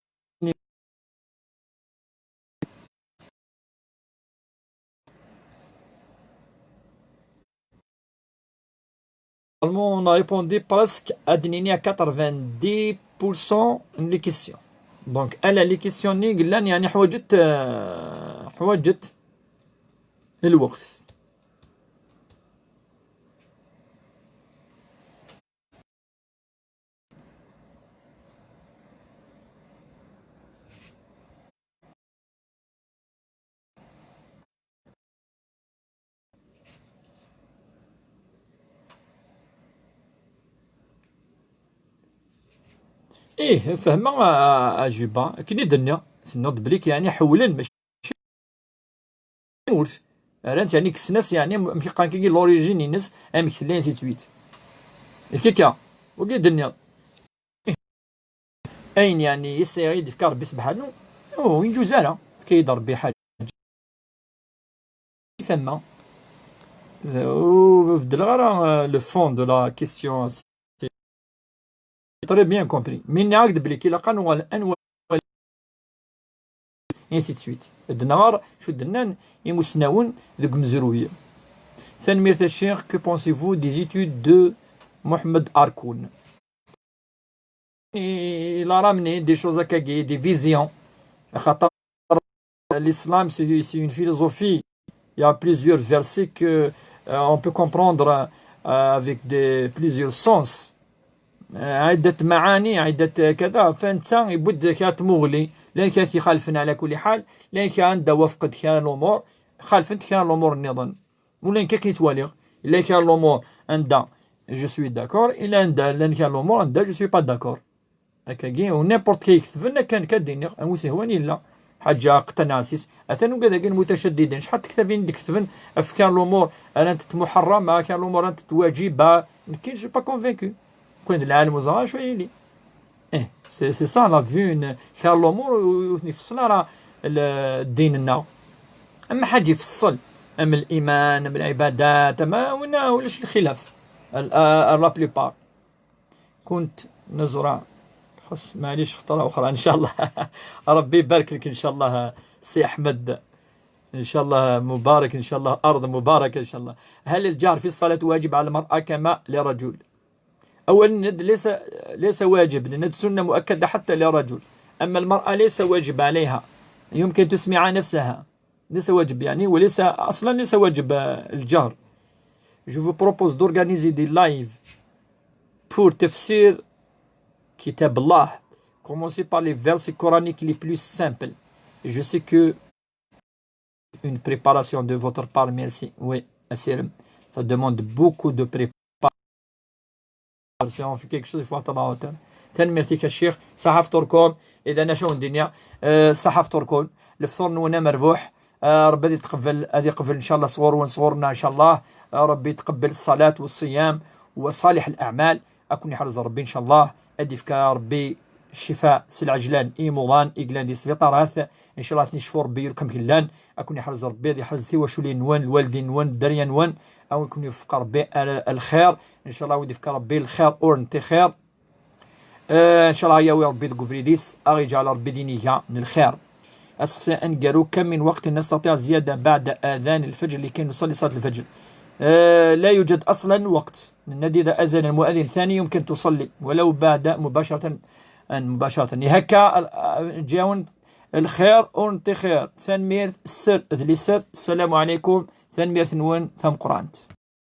Normalement, on a répondu presque à دنيني à quatre-vingt-dix pour cent les questions. Donc, ألا les questions ني قلنا يعني حوجت، آه، حوجت الوقت. إيه، فهمة، آه، أجوبة. كني دنيا، سنوض بليك يعني حولن، ماشي ورث. رانت يعني كسناس يعني م-، مكي قان كي لوريجين ينس، أم كلين سي تويت. كيكا، وكي دنيا. إيه. أين يعني يسيري دفكار بس بحالو. أو، وين جوزارة. كي يضرب بحاجة. ثم. وبدل غير، آه، le fond de la question. Très bien compris. Mais نعاود بلي كي لقى نوال أنوال. Ainsi de suite. الدنار شو دنان يمسناون ذوك مزروية. ثانميرت الشيخ، que pensez-vous des études de Mohamed Arkoun؟ Il a ramené des choses هكاكي، des visions. خاطر l'islam, c'est, c'est une philosophie. Il y a plusieurs versets que, euh, on peut comprendre, euh, avec des, plusieurs sens. آه، عدة معاني، عدة كذا، فانت يبد كانت مغلي، لان كانت يخالفنا على كل حال، لان كان دا وفقد كان الامور، خالفنت كان الامور النظام. ولان كيك نتواليغ، الا كان الامور عندها je suis d'accord، الا عندها، لان كان الامور عندها je suis pas d'accord. هكاكي، و n'importe كي يكتبن كان كدينيغ، أو سهوان إلا. حاجة قتناسيس. أثنو كذا كاين متشددين. شحال تكتبين ديك كتبن أفكار الأمور، أنا أنت محرمة، كان الأمور أنت واجبة. كاين، je suis pas convaincu. كون العالم وزغا شو يلي. إيه، c'est، c'est ça la vue، ن-، كان الأمور و-، و-، يفصل راه ال-، الدين لنا. أما حاجة يفصل. أم الإيمان، أم العبادات، ما هنا ولاش الخلاف. ال-، آه، la plupart. كنت نزرع، خص، معليش، خطرة أخرى إن شاء الله. ربي يبارك لك إن شاء الله سي أحمد. إن شاء الله مبارك، إن شاء الله أرض مباركة إن شاء الله. هل الجهر في الصلاة واجب على المرأة كما لرجل؟ أولا، ند ليس، ليس واجب، لأن السنة مؤكدة حتى لرجل. أما المرأة ليس واجب عليها، يمكن تسمع نفسها، ليس واجب يعني، وليس أصلا ليس واجب، آه، الجهر. Je vous propose d'organiser des lives pour تفسير كتاب الله. Commencez par les versets coraniques les plus simples. Je sais que une préparation de votre part, merci. Oui, أسيرم. Ça demande beaucoup de préparation. في quelque chose, il faut attendre. Tanemmirt-ik a ccix. Saḥa fṭurkum. إذا أنا شو ندينيا؟ آه، saḥa fṭurkum. الفطور نونا مربوح. آه، ربي يتقبل، هذه يقبل إن شاء الله صغور ونصغورنا إن شاء الله. آه، ربي يتقبل الصلاة والصيام وصالح الأعمال. أكون يحرز ربي إن شاء الله. أدي فكا ربي الشفاء سلعجلان إيموضان إقلان دي سفيطارات. إن شاء الله تنشفوا ربي يركم كلان. أكون يحرز ربي، يحرز تيواشولين نوان، الوالدين نوان، الدريا نوان. أو يكون يوفق ربي ال-، الخير. إن شاء الله ودي فكا ربي الخير أور نتي خير. آه، إن شاء الله ياوي ربي ديك فريديس، أغي جعل ربي دينيها من الخير. أسخسي أنقرو كم من وقت نستطيع الزيادة بعد أذان الفجر لكي نصلي صلاة الفجر؟ آه، لا يوجد أصلا وقت. النادي إذا أذن المؤذن الثاني يمكن تصلي ولو بعد مباشرة، آه، مباشرة. هكا، آه، جاون الخير ونتي خير. ثانميرث السر ذلي سر. السلام عليكم. ثانميرث نون ثم قرانت.